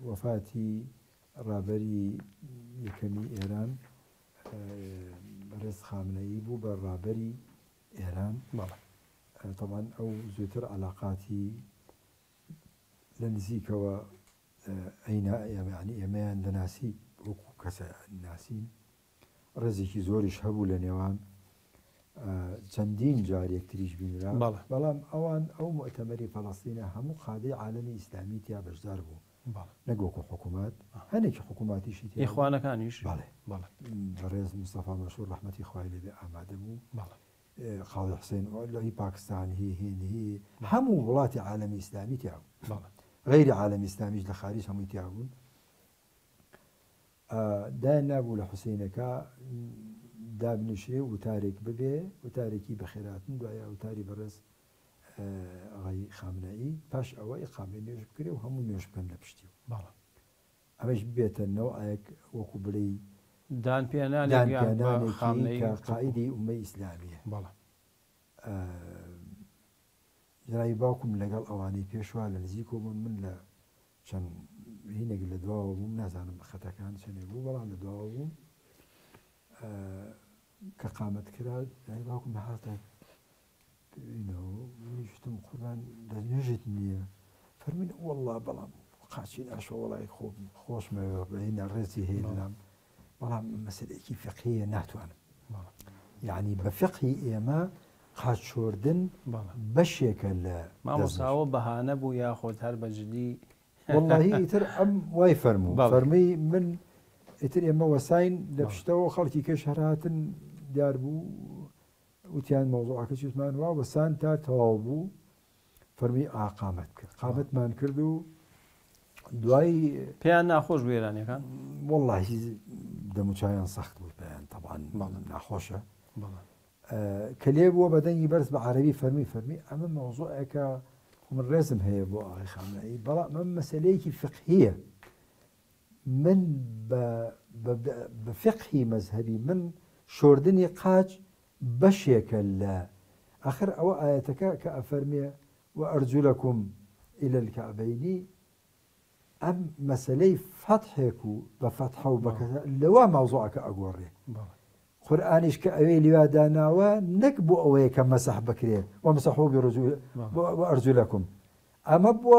وەفاتی ڕابەری یەکەمی ئێران بەڕێز خامنەیی بوو بە ڕابەری ئێران بەڵێ تەبعەن ئەو زووتر عەلاقاتی لە نزیکەوە ئەینا یانی ئێمەیان دەناسی وەکو کەسە ناسین ڕێزێکی زۆریش هەبوو لە نێوان چەندین جار یەکتریش بینرا بەڵام ئەوان ئەو موئتەمەری فەلەستینە هەموو قادەی عالەمی ئیسلامی تیا بەشدار بوو نەک وەکو حکوومەت هەنێکی حکوومەتیشی تیا ئیخوانەکانیش بەڵێ بەڕێز مستەفا مەشهوور ڕەحمەتی خوای لێ بێ ئامادە بوو قاضی حسین لە هی پاکستان هی هند هی هەموو وڵاتی عالەمی ئیسلامی تیا بوو غەیری عالەمی ئیسلامیش لە خاریج هەمووی تیا بوون دایان نابوو لە حوسینەکە دابنیشرێ و وتارێک ببێ وتارێکی بەخێراتن دوایە وتاری بەڕێز ئاغای خامنەئی پاش ئەوە ئیقامەی نوێژ بکرێ و هەموو نوێژ بکەن لە پشتی و ئەمەش ببێتە نەوعێک وەکو بڵێی دانپێنانێک یان بە دانپیانانێکی خامنەیی کە قائیدی ئوممەی ئیسلامییە. بەڵێ. جەنابی باوکم لەگەڵ ئەوانەی پێشوا لە نزیکەوە بوون، من لە چەند هینێک لە دواوە بووم، نازانم خەتەکان چەندێک بوو، بەڵام لە دواوە بووم. کە قامەت کرا، جەنابی باوکم هاتە منیش وتم قوربان دەستنوێژت نییە؟ فەرمووی وەڵڵا بەڵام قاچی ناشۆ وەڵای خۆ خۆشمەوێ بەینە ڕێزی هەیە لام بەڵام مەسەلەیەکی فقهیە ناتوانم یعنی بە فقهی ئێمە قاچ شۆردن بەشێکە لە مامۆساوە بەهانە بوو یاخود هەر بە جدی وەڵڵاهی ئیتر ئەم وای فەرموو فەرمی من ئیتر ئێمە وەساین لە پشتەوە خەڵکی کەش هەر هاتن دیار بوو وتیان مەوزوعەکە چی وتمان وا وەسان تا تەواو بوو فەرمی ئا قامەت کرد قامەتمان کرد و دوای پێیان ناخۆش بوو ئێرانیەکان وەڵڵاهی دەموچاویان سەخت بوو پێیان تەبعەن ناخۆشە کە لێ بووە بە دەنگی بەرز بە عەرەبی فەرمی فەرمی ئەمە مەوزوعێکە من ڕێزم هەیە بۆ ئاغای خامنەئی بەڵام ئەمە مەسەلەیەکی فقهیە من بە بە فقهی مەزهەبی من شۆردنی قاچ بەشێکە لە ئاخر ئەوە ئایەتەکە کە ئەفەرمێ وارجلکم الی الکعبین ئەم مەسەلەی فەتحێک و بە فەتحە و بە کەسرە لەوا مەوزوعەکە ئەگۆڕێ قورئانیش کە ئەوێ لوا داناوە نەک بۆ ئەوەیە کە مەسح بکرێ وامسحوا بارجلکم ئەمە بۆ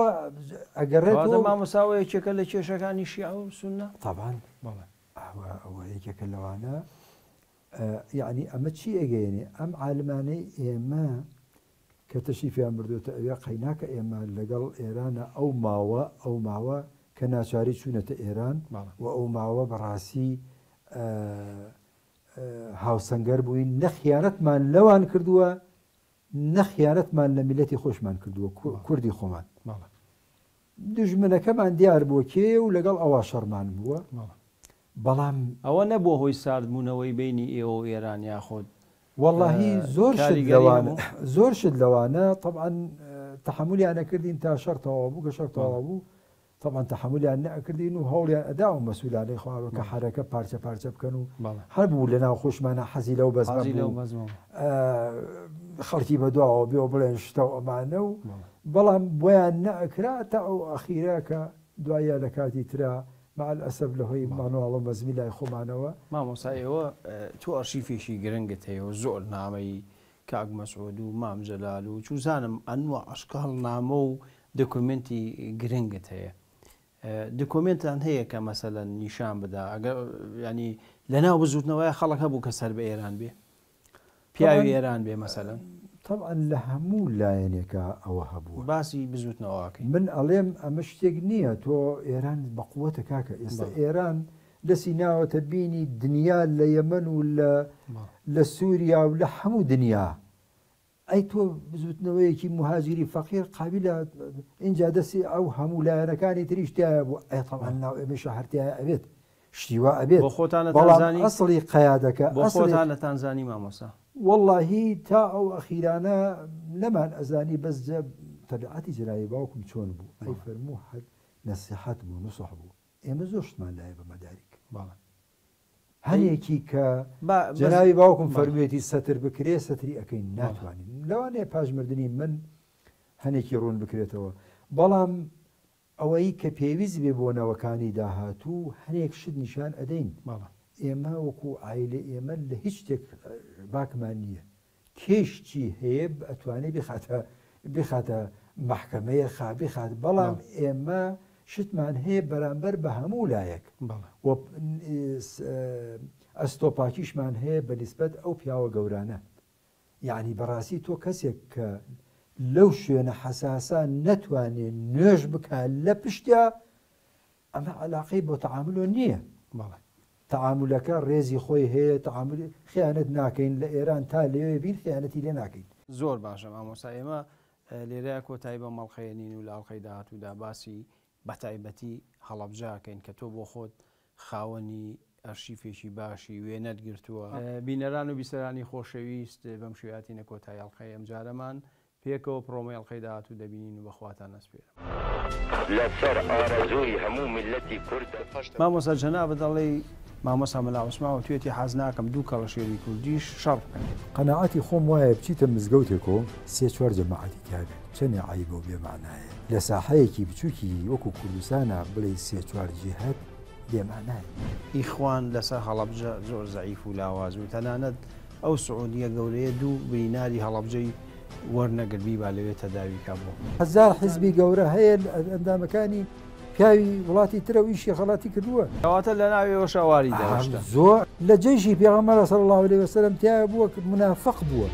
ئەگەڕێتەوە مامۆستا ئەوە یەکێکە لە کێشەکانی شیعە و سوننە؟ طبعا بەڵێ ئەوە ئەوە یەکێکە لەوانە یعنی ئەمە چی ئەگەیەنێ ئەم عالمانەی ئێمە کە تەشریفیان بردوێتە ئەوێ قەیناکە ئێمە لەگەڵ ئێرانە ئەو ماوە ئەو ماوە کە ناچاری چوونەتە ئێران و ئەو ماوە بەڕاستی هاوسەنگەر بووین نە خیانەتمان لەوان کردووە نە خیانەتمان لە میللەتی خۆشمان کردووە، کوردی خۆمان. دوژمنەکەمان دیار بووە کێیە و لەگەڵ ئەوا شەڕمان بووە بەڵام. ئەوە نەبووە هۆی ساردبوونەوەی بەینی ئێوە و ئێران یاخود وەڵاهی زۆر شت کاریگەری لەوانە هەبوو؟ زۆر شت لەوانە تەبعەن تەحەمولیان ئەکردین تا شەڕ تەواو بوو کە شەڕ تەواو بوو تەبعەن تەحەمولیان نەئەکردین و هەوڵیان ئەدا ئەو مەسئولانەی خواروە کە حەرەکە پارچە پارچە بکەن و هەبوو لە ناو خۆشمانە حەزی لەو بەزمە بوو خەڵکی بەدواوە بێ و بڵێن شتە و ئەمانە و بەڵام بۆیان نەئەکرا تا ئەو ئەخیرە کە دوایە لە کاتی ترا مع الاسف لە هۆی مانواڵ و مەزمی لای خۆمانەوە. مامۆستا ئێوە تۆ ئەرشیفێکی گرنگت هەیە و زۆر نامەی کاک مەسعود و مام جەلال و چوزانم ئەنوا ئەشکاڵ نامە و دۆکۆمێنتی گرنگت هەیە دۆکۆمێنتان هەیە کە مەسەلەن نیشان بدا ئەگەر ینی لەناو بزوتنەوەی خەڵک هەبوو کە سەر بە ئێران بێ پیاوی ئێران بێ مەسەلەن طبعا لە هەموو لایەنێکا ئەوە هەبووە. باسی بزوتنەوەکەی. من ئەڵێم ئەمە شتێک نییە تۆ ئێران بە قوەتە کاکە ئێستا ئێران دەسی ناوەتە بینی دنیا لە یەمەن و لە لە سووریا و لە هەموو دنیا ئەی تۆ بزوتنەوەیەکی موهاجیری فەقیر قابیلە ئینجا دەستی ئەو هەموو لایەنەکانی تریش تیایە بوو ئەی تەبعەن ناو ئێمەیشا هەر تیایە ئەبێت شتی وا ئەبێت بۆ خۆتانەتان بەڵام زانی ئەسڵی قەیادەکە بۆ ئەسڵی خۆتانەتان زانی مامۆستا؟ وەڵاهی تا ئەو ئەخیرانە نەمان ئەزانی بەس جە تەبیعەتی جەنابی باوکم چۆن بوو ئەی فەرموو هەر نەسیحەت بوو نوسح بوو ئێمە زۆر شتمان لایە بە مەداریک. بەڵێ. هەنێکی کە جەنابی باوکم فەرموویەتی سەتر بکرێ سەتری ئەکەین ناتوانین لەوانەیە پاش مردنی من هەنێکی ڕوون بکرێتەوە بەڵام ئەوەی کە پێویست بێ بۆ نەوەکانی داهاتوو هەنێک شت نیشان ئەدەین ئێمە وەکو عایلە ئێمە لە هیچ شتێک باکمان نییە کێش چی هەیە ئەتوانێ بیخاتە بیخاتە مەحکەمەیە خا بیخات بەڵام ئێمە شتمان هەیە بەرامبەر بە هەموو لایەک و ئەستۆپاکیشمان هەیە بە نیسبەت ئەو پیاوە گەورانە یعنی بەڕاستی تۆ کەسێک کە لەو شوێنە حەساسە نەتوانێ نوێژ بکە لە پشتیا ئەمە عەلاقەی بۆ تەعاملۆ نییە. بەڵێ. تەعامولەکە ڕێزی خۆی هەیە، تەعامول خیانەت ناکەین لە ئێران تا لەوێ بین خیانەتی لێ ناکەین. زۆر باشە مامۆستا ئێمە لێرەیا کۆتایی بەم ئەڵقەیە نین و لە ئەڵقەی داهاتوودا باسی بەتایبەتی هەڵەبجە ئەکەین کە تۆ بۆ خۆت خاوەنی ئەرشیفێکی باشی وێنەت گرتووە. بینەران و بیسەرانی خۆشەویست بەم شێوەیە هاتینە کۆتایی ئەڵقەی ئەمجارەمان. پێکەوە پرۆمۆی ئەڵقەی داهاتوو دەبینین و بە خواتان ئەسپێرم. لەسەر ئارەزووی هەموو میللەتی کوردە. مامۆستا جەنابت ئەڵێی مامۆستا مەلا عوسمان وتویەتی حەز ناکەم دوو کەڵەشێری کوردیش شەڕ بکەن. قەناعەتی خۆم وایە بچیتە مزگەوتێکۆ سێ چوار جەماعەتی تیابێت چەنێ عەیبە و بێ مەعنایە لە ساحەیەکی بچوکی وەکو کوردستانا بڵێی سێ چوار جیهەت بێ مەعنایە. ئیخوان لەسەر هەڵەبجە زۆر زەعیف و لاواز بوو تەنانەت ئەو سعودیە گەورەیە دوو بریناری هەڵەبجەی وەرنەگرت بیبا لەوێ تەداوی کا بۆ. هەزار حیزبی گەورە هەیە ئەندامەکانی پیاوی وڵاتی ترە و ئیشی غەڵەتی کردووە. کەواتە لەناو ئێوەشا واری داوە شتە. زۆر لە جەیشی پێغەمبەر صلی اللە علیە وسلم تیایا بووە کە مونافق بووە.